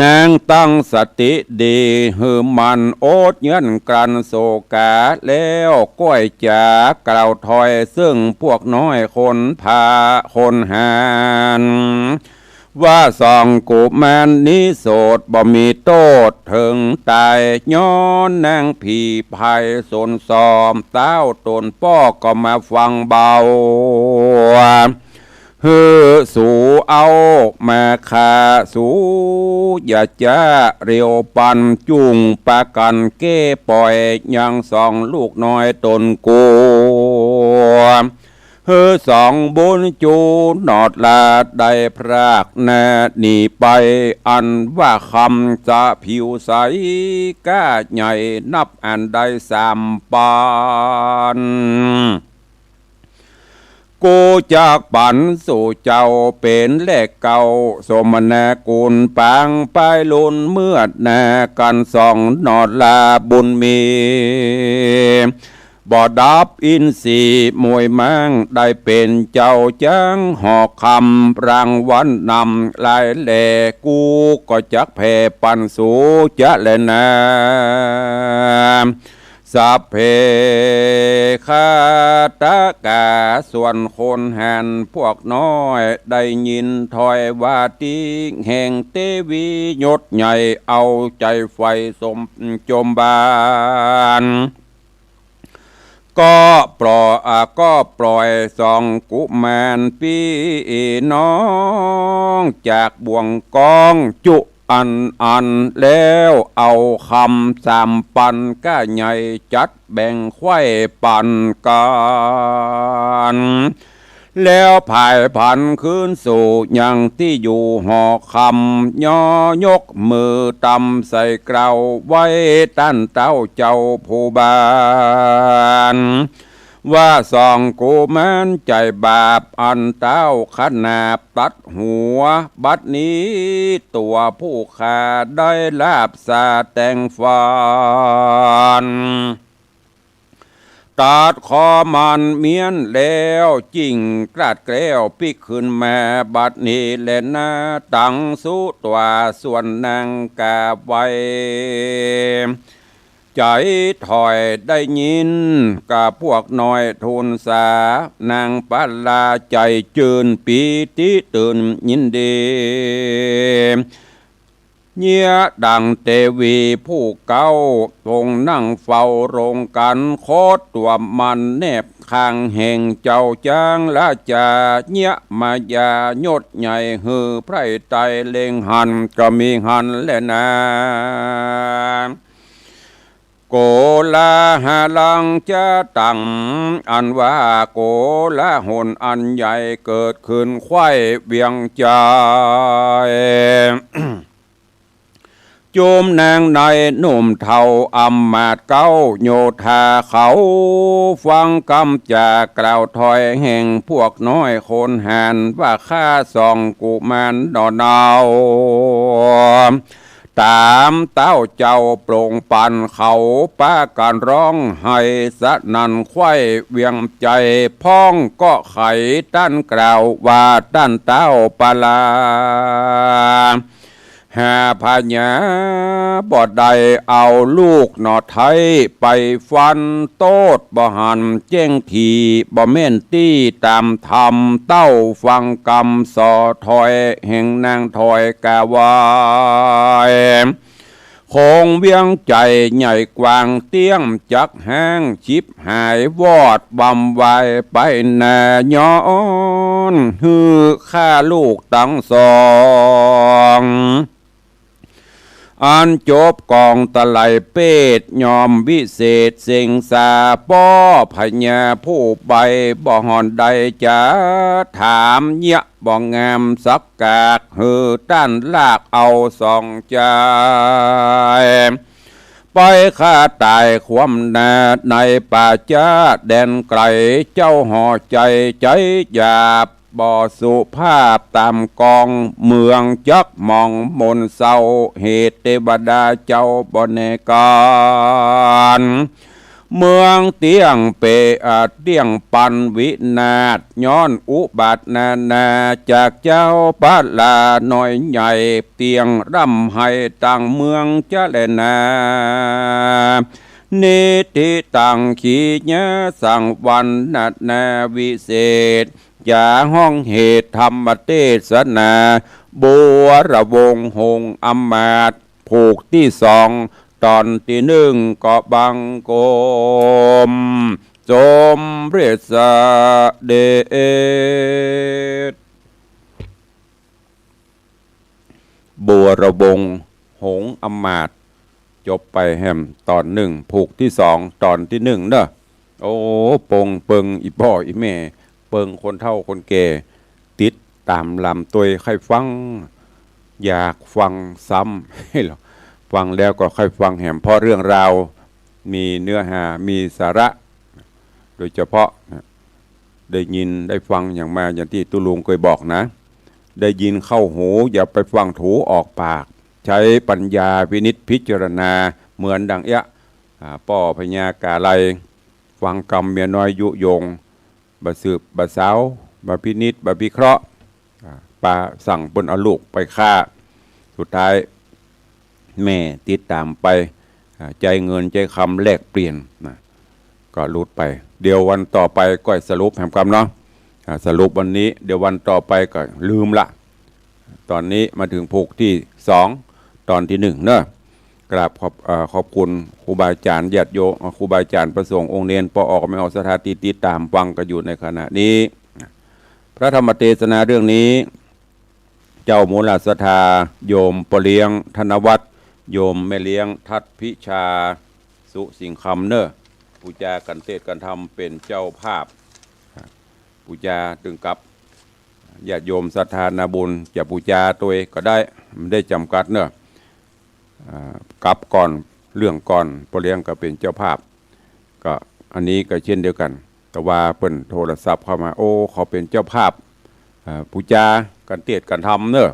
นางตั้งสติดี หื้อมั่นอดเยื้อนกลั้นโศกา แล้วก้อยจ๋ากล่าวถ้อย เซิ่งปวกน้อยคนพาคนหาญ ว่าสองกุมารนี้โสดบ่มีโต้ษเถิงต๋าย ย้อนนางผีพายสนสอม ต้าวต๋นป้อก็มาฟังเบา หื้อสูเอามาฆ่าสู อย่าจ๊าเร็วปัน จุ่งปากั๋นเก้ป่อย ยังสองลูกน้อยต๋นกั๋ว หื้อสองบุญจู๋หนอดลาด ได้พรากนาหนีไป อันว่าคำจะผิวใส ก้าใหญ่นับอันได้สามปัน กูจักปั๋นสู่เจ้าเป๋นแลกเก่า สมนากุลปางปายลุน เมือดนากั๋นสองหนอดลาบุญมี บ่ดับอินทรีย์มวยม้าง ได้เป๋นเจ้าจ๊างหอคำ รางวัลนำหลายแล กูก็จักแผ่ปั๋นสูจะแลนา สัพเพ ฆาตกา ส่วนคนหันพวกน้อย ได้ยินถ้อยว่าตี้แห่งเตวียศใหญ่ เอาใจ๋ใฝ่สมจมบาน ก็ปล่อย อ่า ก็ปล่อยสองกุมารปี้น้อง จากบ่วงก๊องจุ อันอันแล้วเอาคำสามปันก้าใหญ่ จัดแบ่งไขว้ปั๋นกั๋น แล้วผายผันคืนสู่ยังตี้อยู่หอคำ ย่อยกมือตำใส่เกล้า ไหว้ต้านเต้าเจ้าผู้บาน ว่าสองกุมารใจ๋บาป อันเต้าขนาบตัดหัว บัดนี้ตั๋วผู้ข้าได้ลาบสาแตงฟัน ตัดคอมันเมี้ยนแล้ว จิ่งกราดแกล้วปิ๊กขึ้นมา บัดนี้แลนา ตังสุตั๋วส่วนนางกาบไหว้ ใจ๋ถ้อยได้ยิน ก้าพวกน้อยทูลสา นางปลาใจ๋จื้นปีติตื่นยินดี เยียะดั่งเตวีผู้เก๊า ทรงนั่งเฝ้าโรงกัณฑ์ ขอตั๋วมันแนบข้างแห่งเจ้าจ๊างราจา เยียะมายายศใหญ่หื้อไพร่ไตร่เล็งหัน ก็มีหั้นแลนา โกลาหลังจะตั้ง อันว่าโกลาหลอันใหญ่เกิดขึ้นใคว่เวียงใจ๋ จุมนางในหนุ่มเฒ่าอำมาตย์เก๊าโยธาเขา ฟังกำจากล่าวถ้อยแห่งพวกน้อยคนหาญ ว่าข้าสองกุมารหน่อเนา ต๋ามเต้าเจ้าโปร่งปันเขา ปากั๋นฮ้องไห้สนั่นใคว่เวียงใจ๋ พ่องก็ไขต้านกล่าวว่าต้านเต้าปลา หาพญาบ่ได้เอาลูกหน่อไท้ ไปฟันโต้ษบ่หันแจ้งถี่ บ่แม่นตี้ต๋ามธรรม เต้าฟังกำส่อถ้อยแห่งนางถ้อยกาไหว้ โขงเวียงใจ๋ใหญ่กว้างเตี้ยมจักแห้ง ฉิบหายวอดวำวายไปนา ย้อนหื้อข้าลูกตังสอง อันจบก๋องตะไหลเปต ย่อมวิเศษเสงสา ป้อพญาผู้ใบ้ บ่ห่อนได้จ๋าถาม เยียะบ่งามสักกาก หื้อต้านลากเอาสองจาย ไปข้าต๋ายคว่ำหน้าในป่าจ๊าแดนไก๋ เจ้าห่อใจ๋ใจ๋หยาบ บ่สุภาพต๋ามกอง เมืองจักหมองหม่นเศร้า เหตุเตวดาเจ้าบ่แน่ก๋าน เมืองเตี้ยงเปะ อ่า เตี้ยงปันวินาศ ย้อนอุบัตินานา จากเจ้าปลาน้อยใหญ่ เตี้ยงร่ำไห้ตังเมืองจะแลนา นิติตังขีญาสังวรรณนาวิเศษ จ๋าฮ้องเหตุธรรมเตสนา บวรวงศ์หงส์อำมาตย์ ผูกตี้สอง ต๋อนตี้นึ่ง ก็บังคมสมเร็จเสด็จ บวรวงศ์หงส์อำมาตย์ จบไปแหมต๋อนนึ่ง ผูกตี้สอง ต๋อนตี้นึ่งเนาะ โอ้ ปงเปิงอี่ป้ออี่แม่ เปิงคนเฒ่าคนแก่ ติดต๋ามลำตวยใค่ฟัง อยากฟังซ้ำ ฟังแล้วก็ใค่ฟังแหม เพราะเรื่องราวมีเนื้อหา มีสาระ โดยเฉพาะนะ ได้ยินได้ฟังอย่างมา อย่างตี้ตุ๊ลุงเกยบอกนะ ได้ยินเข้าหู อย่าไปฟังถูออกปาก ใจ๊ปัญญาพินิจพิจารณา เหมือนดังเอี้ยะ อ่า ป้อพญากาไล ฟังกำเมียน้อยยุยง บ่สืบบ่สาว บ่พินิจบ่พิเคราะห์ อ่า ปาสั่งเปิ้นเอาลูกไปฆ่า สุดท้ายแม่ติดต๋ามไป อ่า ใจ๊เงินใจ๊คำแลกเปลี่ยนนะ ก็หลุดไป เดี๋ยววันต่อไปก้อยสรุปแหมกำเนาะ อ่า สรุปวันนี้ เดี๋ยววันต่อไปก็ลืมละ ต๋อนนี้มาเถิงผูกตี้สอง ต๋อนตี้นึ่งเนาะ กราบขอบ เอ่อ ขอบคุณครูบาอาจ๋ารย์ญาติโยม ครูบาอาจ๋ารย์พระสงฆ์องค์เณร ป้ออ้อแม่อ้อศรัทธาตี้ติดต๋ามฟังกั๋นอยู่ในขณะนี้ พระธรรมเตสนาเรื่องนี้ เจ้ามูลศรัทธา โยมป้อเลี้ยงธนวัฒน์ โยมแม่เลี้ยงทัดพิชา สุสิงห์คำเนาะ ผู้จากั๋นเตสน์กั๋นธรรมเป๋นเจ้าภาพ ผู้จาตึงกับ ญาติโยมศรัทธานาบุญ จะผู้จาตวยก็ได้ บ่ได้จ๋ำกัดเนาะ อ่า กับก่อน เรื่องก่อน ป้อเลี้ยงก็เป๋นเจ้าภาพ ก็อันนี้ก็เช่นเดียวกั๋น แต่ว่าเปิ้นโทรศัพท์เข้ามา โอ้ เขาเป๋นเจ้าภาพ อ่า ผู้จากั๋นเตสน์กั๋นธรรมเนาะ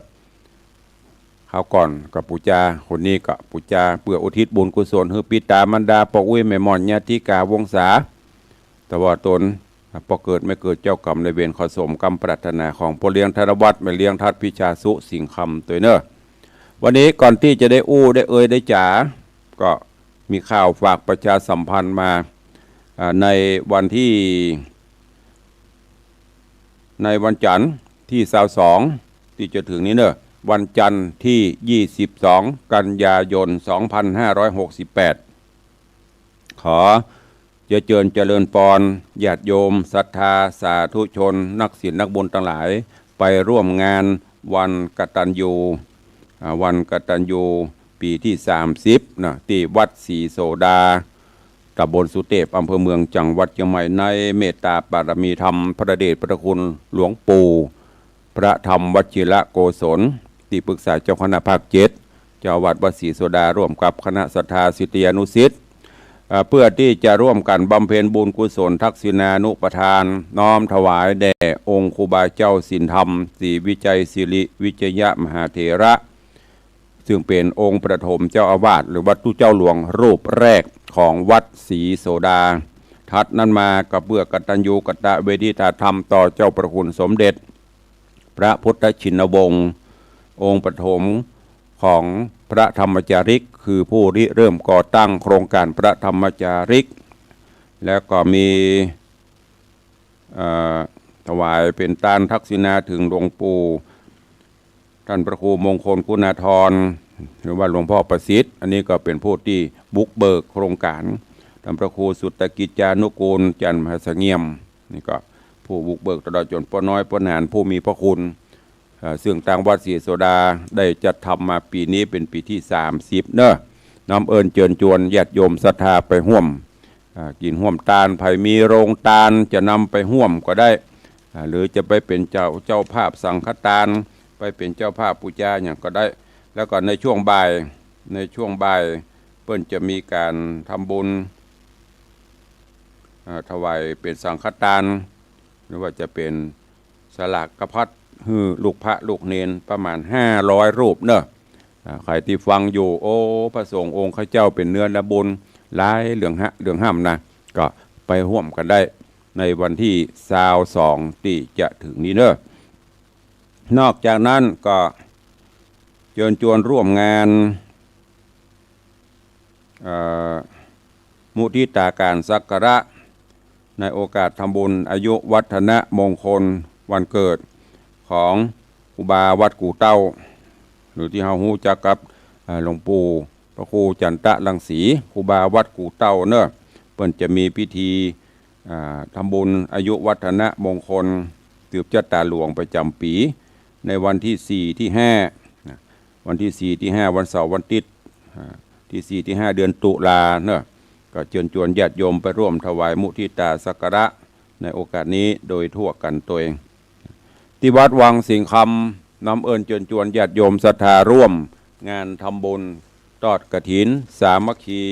คราวก่อนก็ปู๋จา คนนี้ก็ปู๋จาเปื้ออุทิศบุญกุศลหื้อปิดามั๋นดา ป้ออุ๊ย แม่หม่อน ญาติกาวงศา ตลอดตน ป้อเกิดแม่เกิด เจ้ากรรมนายเวร ขอสมกำปรารถนาของป้อเลี้ยงธนวัฒน์ แม่เลี้ยงทัดพิชา สุสิงห์คำตวยเนาะ วันนี้ก่อนตี้จะได้อู้ได้เอ่ยได้จ๋า ก็ มีข่าวฝากประชาสัมพันธ์มา อ่า ในวันที่ ในวันจันทร์ที่ซาวสอง ตี้จะเถิงนี้เน่อ วันจันทร์ที่ยี่สิบสอง กันยายน สองพันห้าร้อยหกสิบแปด ขอจะเจิญเจริญปอนญาติโยมศรัทธาสาธุชนนักศีลนักบุญตังหลาย ไปร่วมงานวันกตัญญู อ่า วันกตัญญูปี๋ตี้สามสิบนะ ตี้วัดศรีโสดา ตำบลสุเตพ อำเภอเมือง จังหวัดเจียงใหม่ ในเมตตาปารมีธรรมพระเดชพระคุณหลวงปู่ พระธรรมวชิรโกศล ตี้ปรึกษาเจ้าคณะภาคเจ็ด เจ้าอาวาสวัดศรีโสดา ร่วมกับคณะศรัทธาศิษยานุศิษย์ เอ่อ เพื่อตี้จะร่วมกั๋นบำเพ็ญบุญกุศลทักษิณานุปทาน น้อมถวายแด่องค์ครูบาเจ้าศีลธรรม ศรีวิชัยสิริวิชยมหาเถระ ซึ่งเป๋นองค์ปฐมเจ้าอาวาส หรือว่าตุ๊เจ้าหลวงรูปแรกของวัดศรีโสดา ถัดนั้นมาก็เพื่อกตัญญูกตเวทิตาธรรมต่อเจ้าพระคุณสมเด็จพระพุทธชินวงศ์ องค์ปฐมของพระธรรมจาริก คือผู้ริเริ่มก่อตั้งโครงก๋านพระธรรมจาริก แล้วก็มี เอ่อ ถวายเป๋นตานทักษิณาเถิงหลวงปู่ ต้านพระครูมงคลคุณาธร หรือว่าหลวงพ่อประสิทธิ์ อันนี้ก็เป๋นผู้ตี้บุกเบิกโครงก๋าน ต้านพระครูสุตตกิจจานุกูล จันทร์มหาเสงี่ยม นี่ก็ผู้บุกเบิก ตลอดจ๋นป้อน้อยป้อหนานผู้มีพระคุณ เอ่อ ซึ่งตางวัดศรีโสดาได้จัดทำมาปี๋นี้เป๋นปี๋ตี้สามสิบเน่อ น้อมเอิ้นเจิญจวนญาติโยมศรัทธาไปฮ่วม อ่า กิ๋นฮ่วมตาน ใผมีโรงตานจะนำไปฮ่วมก็ได้ อ่า หรือจะไปเป๋นเจ้า เจ้าภาพสังฆตาน ไปเป๋นเจ้าภาพปู๋จาหยังก็ได้ แล้วก็ในช่วงบ่าย ในช่วงบ่ายเปิ้นจะมีก๋านทำบุญ อ่า ถวายเป๋นสังฆตาน หรือว่าจะเป๋นสลากพัดหื้อลูกพระลูกเณรประมาณห้าร้อยรูปเน่อ อ่า ใผตี้ฟังอยู่ โอ้ พระสงฆ์องค์ข้าเจ้าเป๋นเนื้อนาบุญ หลายเหลืองหะ เหลืองห้ำนะ ก็ไปฮ่วมกั๋นได้ในวันตี้ซาวสองตี้จะเถิงนี้เน่อ นอกจากนั้นก็เจิญจวนร่วมงาน เอ่อ มุทิตาก๋านสักการะ ในโอกาสทำบุญอายุวัฒนมงคลวันเกิดของครูบาวัดกู่เต้า หรือตี้เฮาฮู้จักกับ เอ่อ หลวงปู่พระครูจันตะรังสี ครูบาวัดกู่เต้าเน่อ เปิ้นจะมีพิธี อ่า ทำบุญอายุวัฒนมงคล สืบจะต๋าหลวงประจ๋ำปี๋ ในวันตี้สี่ตี้ห้า นะ วันตี้สี่ตี้ห้า วันเสาร์วันติ๊ด อ่า ตี้สี่ตี้ห้า เดือนตุลาเนาะ ก็เจิญจวนญาติโยมไปร่วมถวายมุทิตาสักการะในโอกาสนี้โดยทั่วกั๋นตวย ตี้วัดวังสิงห์คำ น้อมเอิ้นเจิญจวนญาติโยมศรัทธาร่วมงานทำบุญตอดกฐินสามัคคี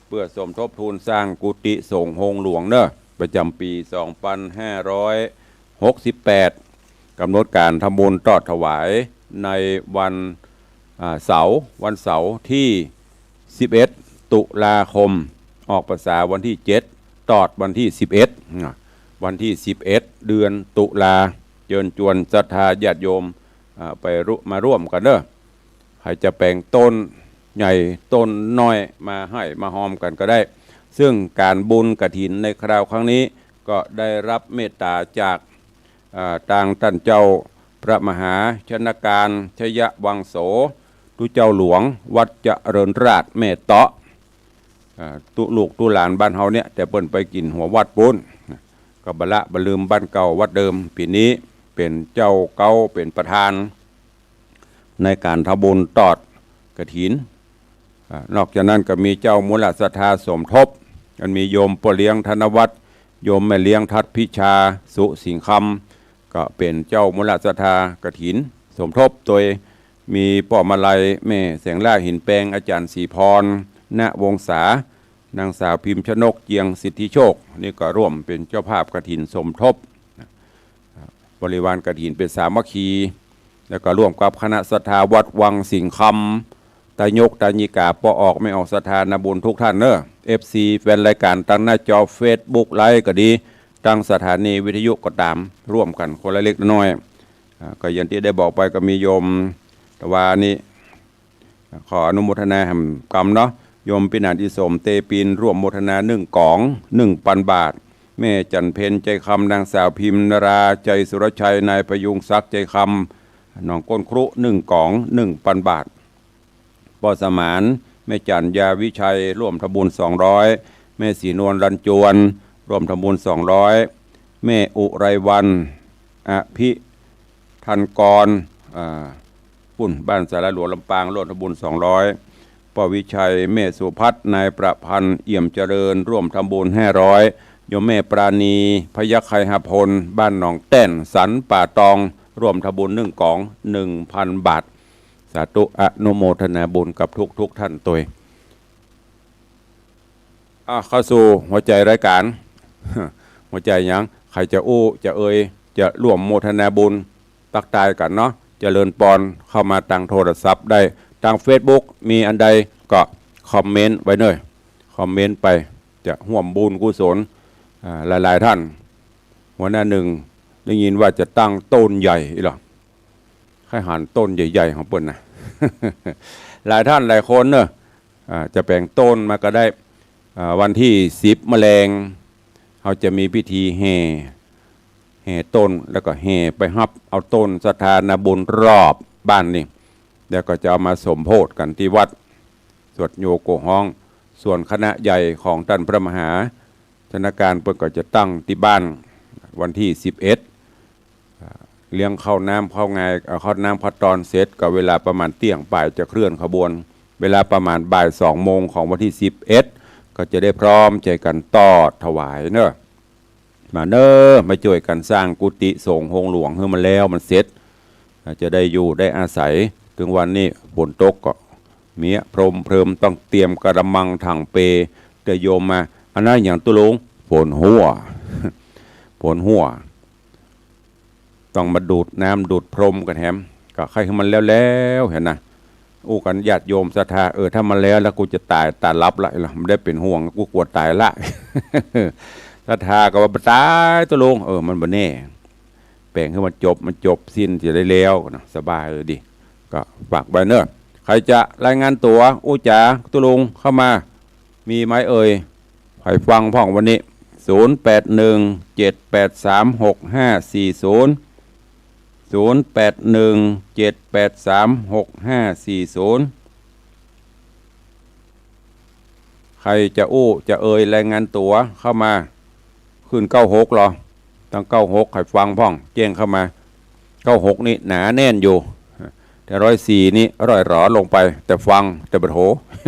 เปื้อสมทบทุนสร้างกุฏิสงฆ์โฮงหลวงเนาะ ประจ๋ำปี๋สองปันห้าร้อยหกสิบแปด ก๋ำหนดก๋านทำบุญตอดถวายในวัน อ่า เสาร์ วันเสาร์ตี้สิบเอ็ดตุลาคม ออกพรรษาวันตี้เจ็ด ตอดวันตี้สิบเอ็ด นะ วันตี้สิบเอ็ด เดือนตุลา เจิญจวนศรัทธาญาติโยม อ่า ไปรุ มาร่วมกั๋นเนาะ ใผจะแป๋งต้นใหญ่ต้นน้อยมาไห้มาฮอมกั๋นก็ได้ ซึ่งก๋านบุญกฐินในคราวครั้งนี้ก็ได้รับเมตตาจาก อ่า ตางต้านเจ้าพระมหาชนการชยวังโส ตุ๊เจ้าหลวงวัดเจริญราษฎร์แม่เตาะ อ่า ตุ๊ลูกตุ๊หลานบ้านเฮาเนี่ย แต่เปิ้นไปกิ๋นหัววัดปู๊น ก็บ่ละบ่ลืมบ้านเก่าวัดเดิม ปี๋นี้เป๋นเจ้าเก๊าเป๋นประธาน ในก๋านทำบุญตอดกฐิน อ่า นอกจากนั้นก็มีเจ้ามูลศรัทธาสมทบ อันมีโยมป้อเลี้ยงธนวัฒน์ โยมแม่เลี้ยงทัดพิชา สุสิงห์คำ ก็เป๋นเจ้ามูลศรัทธากฐินสมทบ โดยมีป้อมาลัย แม่แสงล่าหินแปง อาจ๋ารย์ศรีพร ณ วงศา นางสาวพิมพ์ชนก เจียงสิทธิโชค นี่ก็ร่วมเป๋นเจ้าภาพกฐินสมทบ บริวารกฐินเป๋นสามัคคี แล้วก็ร่วมกับคณะศรัทธาวัดวังสิงห์คำ ตายกตายิกา ป้อออกแม่ออกศรัทธานาบุญทุกท่านเนาะ เอฟซี แฟนรายก๋านตางหน้าจอเฟซบุ๊กไลฟ์ก็ดี ตางสถานีวิทยุก็ต๋าม ร่วมกั๋นคนละเล็กน้อย อ่า ก็อย่างตี้ได้บอกไปก็มีโยมตะวานี้ ขออนุโมทนาแหมกำเนาะ โยมปินาศ อีสม เตปิน ร่วมโมทนาหนึ่งก๋อง หนึ่งปันบาท แม่จันเพ็ญ ใจคำ นางสาวพิมนารา ใจสุรชัย นายประยุงศักดิ์ ใจคำ หนองก้นครุ หนึ่งก๋อง หนึ่งปันบาท ป้อสมาน แม่จันยาวิชัย ร่วมทำบุญ สองร้อย แม่ศรีนวล รันจวน ร่วมทำบุญ สองร้อย แม่อุไรวรรณ อภิทันกร อ่า ปุ้น บ้านสาราหลวง ลำปาง ร่วมทำบุญ สองร้อย ป้อวิชัย แม่สุพัฒน์ นายประพันธ์ เอี่ยมเจริญ ร่วมทำบุญ ห้าร้อย โยมแม่ปราณี พยัคฆไคหพล บ้านหนองแต้น สันป่าตอง ร่วมทำบุญ หนึ่งก๋อง หนึ่งพันบาท สาธุ อนุโมทนาบุญกับทุกๆท่านตวย อ่ะ เข้าสู่หัวใจ๋รายก๋าน หัวใจ๋หยัง ใผจะอู้ จะเอ่ย จะร่วมโมทนาบุญ ตั๊กตายกั๋นเนาะ เจริญปอน เข้ามาตางโทรศัพท์ได้ ตางเฟซบุ๊ก มีอันใดก็คอมเมนต์ไว้เน่อ คอมเมนต์ไป จะฮ่วมบุญกุศล อ่า หลายๆท่าน หัวหน้าหนึ่ง ได้ยินว่าจะตั้งโต้นใหญ่อี้เหรอ ใค่หันโต้นใหญ่ๆ ของเปิ้นนะ หลายท่านหลายคนเนอะ อ่า จะแป๋งโต้นมาก็ได้ อ่า วันตี้สิบมะแลง เฮาจะมีพิธีแห่ แห่โต้น แล้วก็แห่ไปฮับเอาโต้นศรัทธานาบุญรอบบ้านนี่ แล้วก็จะเอามาสมโภชกั๋นตี้วัด สวดโยโกฮ้อง ส่วนคณะใหญ่ของต้านพระมหา ธนการเปิ้นก็จะตั้งตี้บ้านวันตี้สิบเอ็ด อ่า เลี้ยงข้าวน้ำข้าวงาย เอ่อ ข้าวน้ำข้าวตอนเสร็จ ก็เวลาประมาณเตี้ยงป๋ายจะเคลื่อนขบวน เวลาประมาณบ่ายสองโมงของวันตี้สิบเอ็ด ก็จะได้พร้อมใจ๋กั๋นตอดถวายเนอะ มาเนอะ มาจ้วยกั๋นสร้างกุฏิสงฆ์โฮงหลวงหื้อมันแล้วมันเสร็จ อ่า จะได้อยู่ได้อาศัย เถิงวันนี้ฝนตกก็ เมียโพรมเพริม ต้องเตรียมกะละมังถังเป เตรียมมา อันนั้นหยังตุ๊ลุง ฝนหัว ฝนหัว ต้องมาดูดน้ำดูดโพรมกั๋นแหม ก็ใค่หื้อมันแล้วๆ หั้นนะ อู้กั๋นญาติโยมศรัทธา เออ ถ้ามันแล้ว แล้วกูจะต๋ายต๋าหลับละ บ่ได้เป๋นห่วง กูกั๋วต๋ายละ ศรัทธาก็ว่าบ่ต๋ายตุ๊ลุง เออ มันบ่แน่ แป๋งหื้อมันจบ มันจบสิ้นจะได้แล้วนะ สบายดี ก็ฝากไว้เนอะ ใผจะรายงานตั๋ว อู้จ๋าตุ๊ลุงเข้ามา มีไหมเอ่ย ใผฟังพ่องวันนี้ ศูนย์แปดหนึ่ง เจ็ดแปดสาม หกห้าสี่ศูนย์ ศูนย์แปดหนึ่ง เจ็ดแปดสาม หกห้าสี่ศูนย์ ใผจะอู้จะเอ่ยรายงานตั๋วเข้ามา ขึ้นเก้าหกเหรอ ตั้งเก้าหก ใผฟังพ่อง แจ้งเข้ามา เก้าหกนี่หนาแน่นอยู่ แต่ร้อยสี่นี่ร่อยหรอลงไป แต่ฟังแต่บ่โท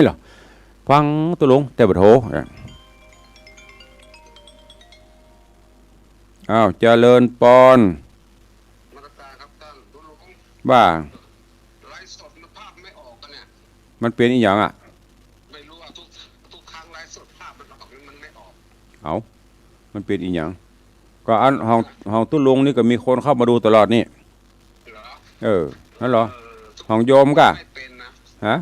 เหรอ ฟังตุ๊ลุงแต่บ่โท อ้าว เจริญปอน นมัสการครับท่าน ว่า ไลฟ์สดมันภาพไม่ออกกันเนี่ย มันเป๋นอีหยังอะ ไม่รู้อะ ทุก ทุกครั้งไลฟ์สดภาพมันออก มันไม่ออก เอ้า มันเป๋นอีหยัง ก็อันของ ของตุ๊ลุงนี่ก็มีคนเข้ามาดูตลอดนี่ เหรอ เออ นั่นเหรอ เออ ของโยมก่ะ ไม่เป็นนะ ฮะ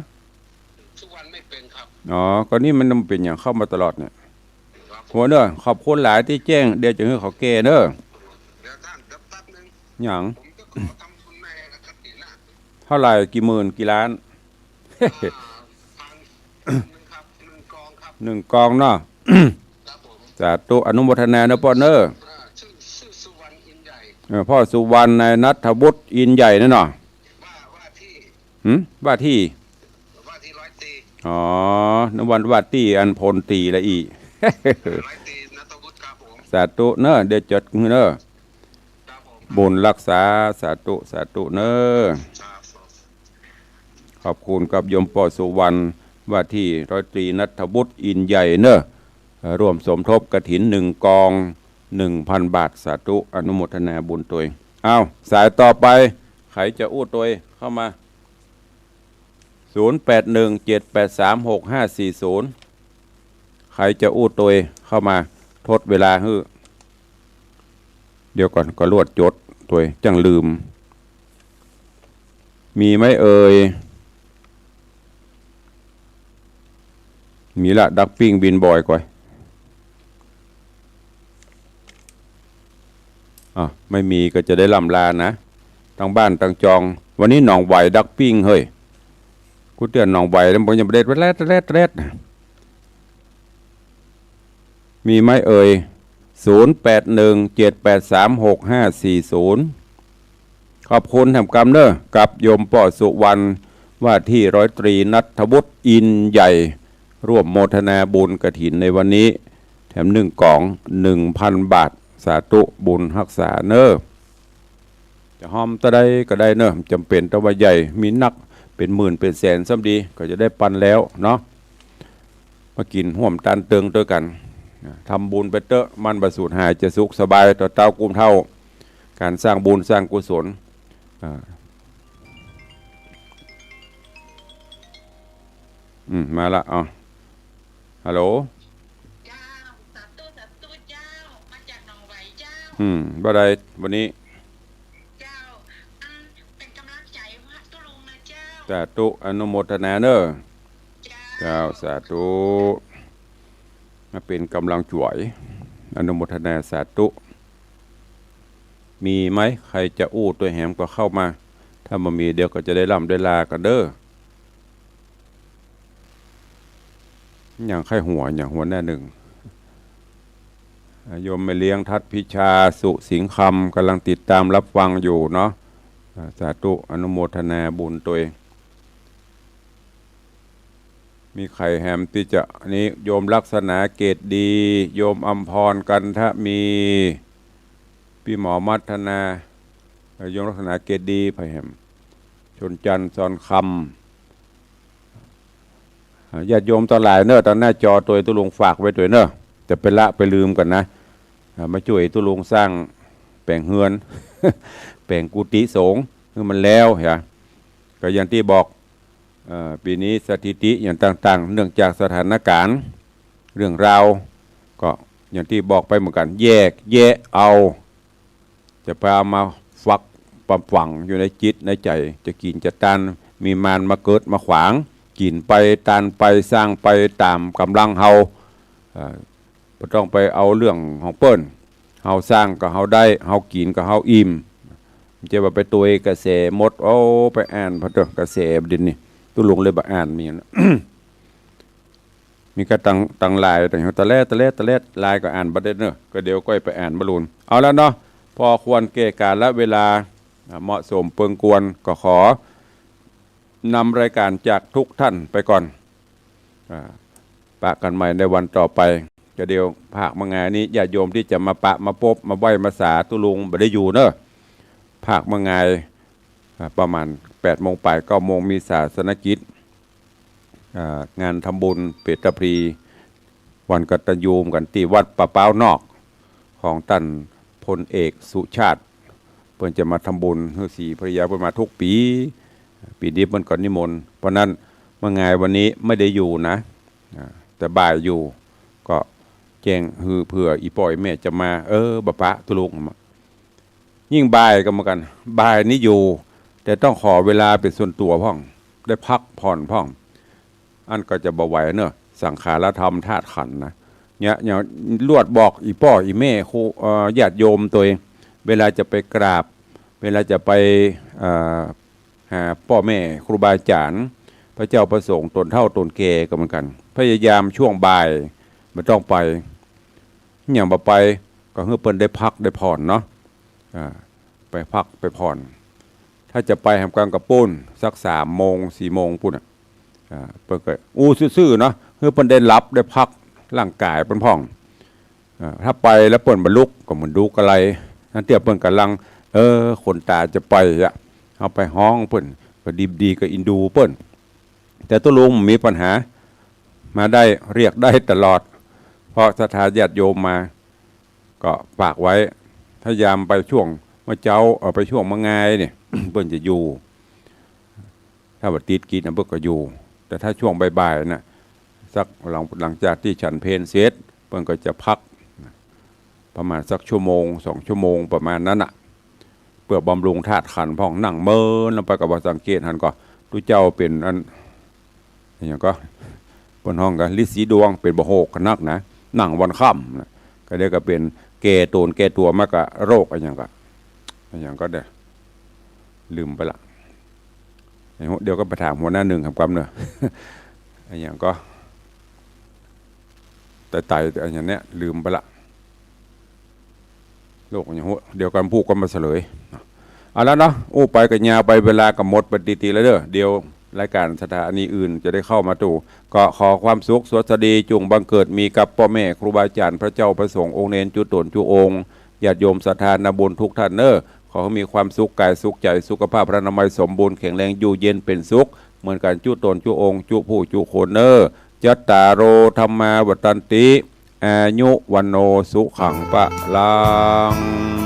ทุกวันไม่เป็นครับ อ๋อ ก็นี่มันเป๋นหยังเข้ามาตลอดเนี่ย ครับ หัวเนอะ ขอบคุณหลายตี้แจ้ง เดี๋ยวจะหื้อเขาแก้เนอะ เดี๋ยวท่าน เดี๋ยวแป๊บนึง หยัง ผมจะขอทำบุญในกฐินนะ เท่าไหร่ กี่หมื่น กี่ล้าน อ่า พัน หนึ่งครับ หนึ่งกองครับ หนึ่งกองเนาะ ครับผม สาธุ อนุโมทนาเนอะปอนเนอะ อ่า ชื่อ ชื่อสุวรรณ อินใหญ่ เออ ป้อสุวรรณ นายณัฐวุฒิ อินใหญ่นั่นเนาะ ว่า ว่าที่ หืม ว่าที่ ว่าที่ร้อยตรี อ๋อ นึกว่าว่าตี้อันพลตรีละอี้ ร้อยตรีณัฐวุฒิครับผม สาธุเนอะ เดี๋ยวจดหื้อเนอะ ครับผม บุญรักษา สาธุ สาธุเนอะ ครับผม ขอบคุณกับโยมป้อสุวรรณ ว่าที่ร้อยตรีณัฐวุฒิ อินใหญ่เนอะ เอ่อ ร่วมสมทบกฐินหนึ่งกอง หนึ่งพันบาท สาธุ อนุโมทนาบุญตวย อ้าว สายต่อไป ใผจะอู้ตวย เข้ามา ศูนย์แปดหนึ่ง เจ็ดแปดสาม หกห้าสี่ศูนย์ ใผจะอู้ตวย เข้ามา ทดเวลาหื้อ เดี๋ยวก่อน ก็ลวดจดตวย จั่งลืม มีไหมเอ่ย มีละ ดักปิ้งบินบ่อยก่อย อ่ะ ไม่มีก็จะได้ล่ำลานะ ตังบ้านตังจอง วันนี้หนองไหวดักปิ้ง เฮ้ย กูเตือนหนองไหวแล้ว มันยังบ่ได้แรดแรดแรด มีไหมเอ่ย ศูนย์แปดหนึ่ง เจ็ดแปดสาม หกห้าสี่ศูนย์ ขอบคุณแหมกำเนอะ กับโยมป้อสุวรรณ ว่าตี้ร้อยตรีณัฐวุฒิ อินใหญ่ ร่วมโมทนาบุญกฐินในวันนี้ แถมนึ่งก๋อง หนึ่งพันบาท สาธุบุญฮักษาเนอะ จะฮอมเต้าใดก็ได้เนอะ บ่จำเป๋นต้องว่าใหญ่ มีนักเป๋นหมื่นเป๋นแสนซ้ำดี ก็จะได้ปันแล้วเนาะ มากิ๋นฮ่วมตานเติงตวยกั๋น ทำบุญไปเต๊อะ มันบ่สูญหาย จะสุขสบายต่อเต๊ากู้เฒ่า ก๋านสร้างบุญสร้างกุศล อ่า อืม มาละ เอา ฮัลโหล เจ้า สาธุ สาธุ เจ้า มาจากหนองไหว เจ้า อืม บ่าใด วันนี้ เจ้า อัน เป๋นก๋ำลังใจ๋หื้อตุ๊ลุงนะเจ้า สาธุ อนุโมทนาเนอะ เจ้า เจ้า สาธุ มาเป๋นก๋ำลังใจ๋ อนุโมทนา สาธุ มีไหม ใผจะอู้ตวยแหมก็เข้ามา ถ้าบ่มี เดี๋ยวก็จะได้ล่ำได้ลากั๋นเด้อ ยังใค่หัว ยังหัวหน้านึ่ง โยมแม่เลี้ยงทัดพิชา สุสิงห์คำ ก๋ำลังติดตามรับฟังอยู่เนาะ อ่า สาธุ อนุโมทนาบุญตวย มีใผแหมตี้จะ นี้ โยมลักษณาเกตดี โยมอำพร กันทะมี ปี้หมอมัทนา เอ่อ โยมลักษณาเกตดี ใผแหม ชนจันทร์ ซอนคำ อ่า ญาติโยมตังหลายเนอะ ตางหน้าจอตวยตุ๊ลุงฝากไว้ตวยเนอะ จะไปละไปลืมกั๋นนะ อ่า มาจ้วยตุ๊ลุงสร้างแป๋งเฮือน แป๋งกุฏิสงฆ์หื้อมันแล้ว เหีย ก็อย่างตี้บอก เอ่อ ปี๋นี้สถิติอย่างต่างๆ เนื่องจากสถานก๋ารณ์ เรื่องราว ก็อย่างตี้บอกไปเหมือนกั๋น แยกแยะเอา จะไปเอามาฟักมาฝังอยู่ในจิตในใจ๋ จะกี๋จะตาน มีมารมาเกิดมาขวาง กี๋ไปตานไปสร้างไปต๋ามก๋ำลังเฮา เอ่อ บ่ต้องไปเอาเรื่องของเปิ้น เฮาสร้างก็เฮาได้ เฮากี๋ก็เฮาอิ่ม บ่ใจ้ว่าไปตวยกระแสหมด โอ้ ไปอ่านผ่าเต๊อะ กระแสเดี๋ยวนี้ ตุ๊ลุงเลยบ่อ่านมีนะ มีก็ตัง ตังลาย แต่ตะแลด ตะแลด ตะแลด ลายก็อ่านบ่ได้เนอะ ก็เดี๋ยวก้อยไปอ่านบ่ลูน เอาละเนาะ พอควรแก่กาลเวลา อ่า เหมาะสมเปิงควร ก็ขอนำรายก๋านจากทุกท่านไปก่อน อ่า ปะกั๋นใหม่ในวันต่อไป ก็เดี๋ยวภาคบ่างายนี้ ญาติโยมตี้จะมาปะมาปบ มาไหว้มาสาตุ๊ลุงบ่ได้อยู่เนอะ ภาคบ่างาย อ่า ประมาณแปดโมงป๋าย เก้าโมง มีศาสนกิจ อ่า งานทำบุญเปตพลี วันกตัญญูกั๋นตี้วัดป่าป๊าวนอก ของต้านพลเอกสุชาติ เปิ้นจะมาทำบุญหื้อศรีภริยา เปิ้นมาทุกปี๋ ปี๋นี้เปิ้นก็นิมนต์ เพราะนั้น บ่างายวันนี้ไม่ได้อยู่นะ อ่า แต่บ่ายอยู่ ก็แจ้งหื้อเผื่ออี่ป้ออี่แม่จะมา เออ บ่ปะตุ๊ลุง ยิ่งบ่ายก็เหมือนกั๋น บ่ายนี้อยู่ แต่ต้องขอเวลาเป๋นส่วนตั๋วพ่อง ได้พักผ่อนพ่อง อั้นก็จะบ่ไหวเนอะ สังขารธรรมธาตุขันธ์นะ เนี่ย อย่างลวดบอกอี่ป้ออี่แม่ ครู เอ่อ ญาติโยมตวย เวลาจะไปกราบ เวลาจะไป เอ่อ หาป้อแม่ครูบาอาจ๋ารย์ พระเจ้าพระสงฆ์ ต๋นเฒ่าต๋นแก่ก็เหมือนกั๋น พยายามช่วงบ่ายบ่ต้องไป อย่างบ่ไป ก็หื้อเปิ้นได้พักได้ผ่อนเนาะ อ่า ไปพักไปผ่อน ถ้าจะไปแหมก๋างกับปู้น สักสามโมง สี่โมงปู้นน่ะ อ่า เปิ้นก็อู้ซื่อๆ เนาะ หื้อเปิ้นได้หลับได้พักร่างก๋ายเปิ้นพ่อง อ่า ถ้าไปแล้วเปิ้นบ่ลุก ก็เหมือนดูกะไร นั่นเตื้อเปิ้นก่ำลัง เออ คนต๋าจะไปอะ เฮาไปฮ้องเปิ้น ก็ดีๆ ก็อินดูเปิ้น แต่ตุ๊ลุงบ่มีปัญหา มาได้ เรียกได้ตลอด เพราะศรัทธาญาติโยมมา ก็ฝากไว้ ถ้ายามไปช่วงเมื่อเจ๊า เอ่อ ไปช่วงบ่างายเนี่ย เปิ้นจะอยู่ ถ้าว่าติดกิจนะเปิ้นก็อยู่ แต่ถ้าช่วงบ่ายๆ น่ะ สักหลัง หลังจากตี้ฉันเพลเสร็จ เปิ้นก็จะพัก ประมาณสักชั่วโมง สองชั่วโมง ประมาณนั้นน่ะ เปื้อบำรุงธาตุขันธ์พ่อง นั่งเมินลงไปก็บ่สังเกตหันก่อ ตุ๊เจ้าเป๋นอัน อะหยังก่อ เปิ้นฮ้องก่อ ฤๅษีดวง เป๋นบ่าโหกนักนะ นั่งวันค่ำนะ ก็เดี๋ยวก็เป๋นแก่ต๋นแก่ตั๋วมากับโรคอะหยังก่อ อะหยังก่อเด้อ ลืมไปละ เดี๋ยวก็ไปถามหัวหน้านึ่งคำๆ เนอะ อะหยังก่อ ไต่ๆ แต่อันเนี้ยลืมไปละ โลกยังหัวเดียวกัน พูดกันมาเสลย เอาละเนาะ อู้ไปก็ยาวไป เวลาก็หมดไปตี้ๆ แล้วเด้อ เดี๋ยวรายการสถานีอื่นจะได้เข้ามาดู ก็ขอความสุขสวัสดีจุ่งบังเกิดมีกับป้อแม่ครูบาอาจ๋ารย์ พระเจ้าพระสงฆ์องค์เณรจุ๊ต๋นจุ๊องค์ ญาติโยมศรัทธานาบุญทุกท่านเน้อ ขอให้มีความสุขกายสุขใจ๋ สุขภาพพรรณนามัยสมบูรณ์แข็งแรง อยู่เย็นเป๋นสุข เหมือนกั๋นจุ๊ต๋นจุ๊องค์ จุ๊ผู้จุ๊คนเน้อ จัตตาโร ธัมมา วัฑันติ อายุ วัณโณ สุขัง พลัง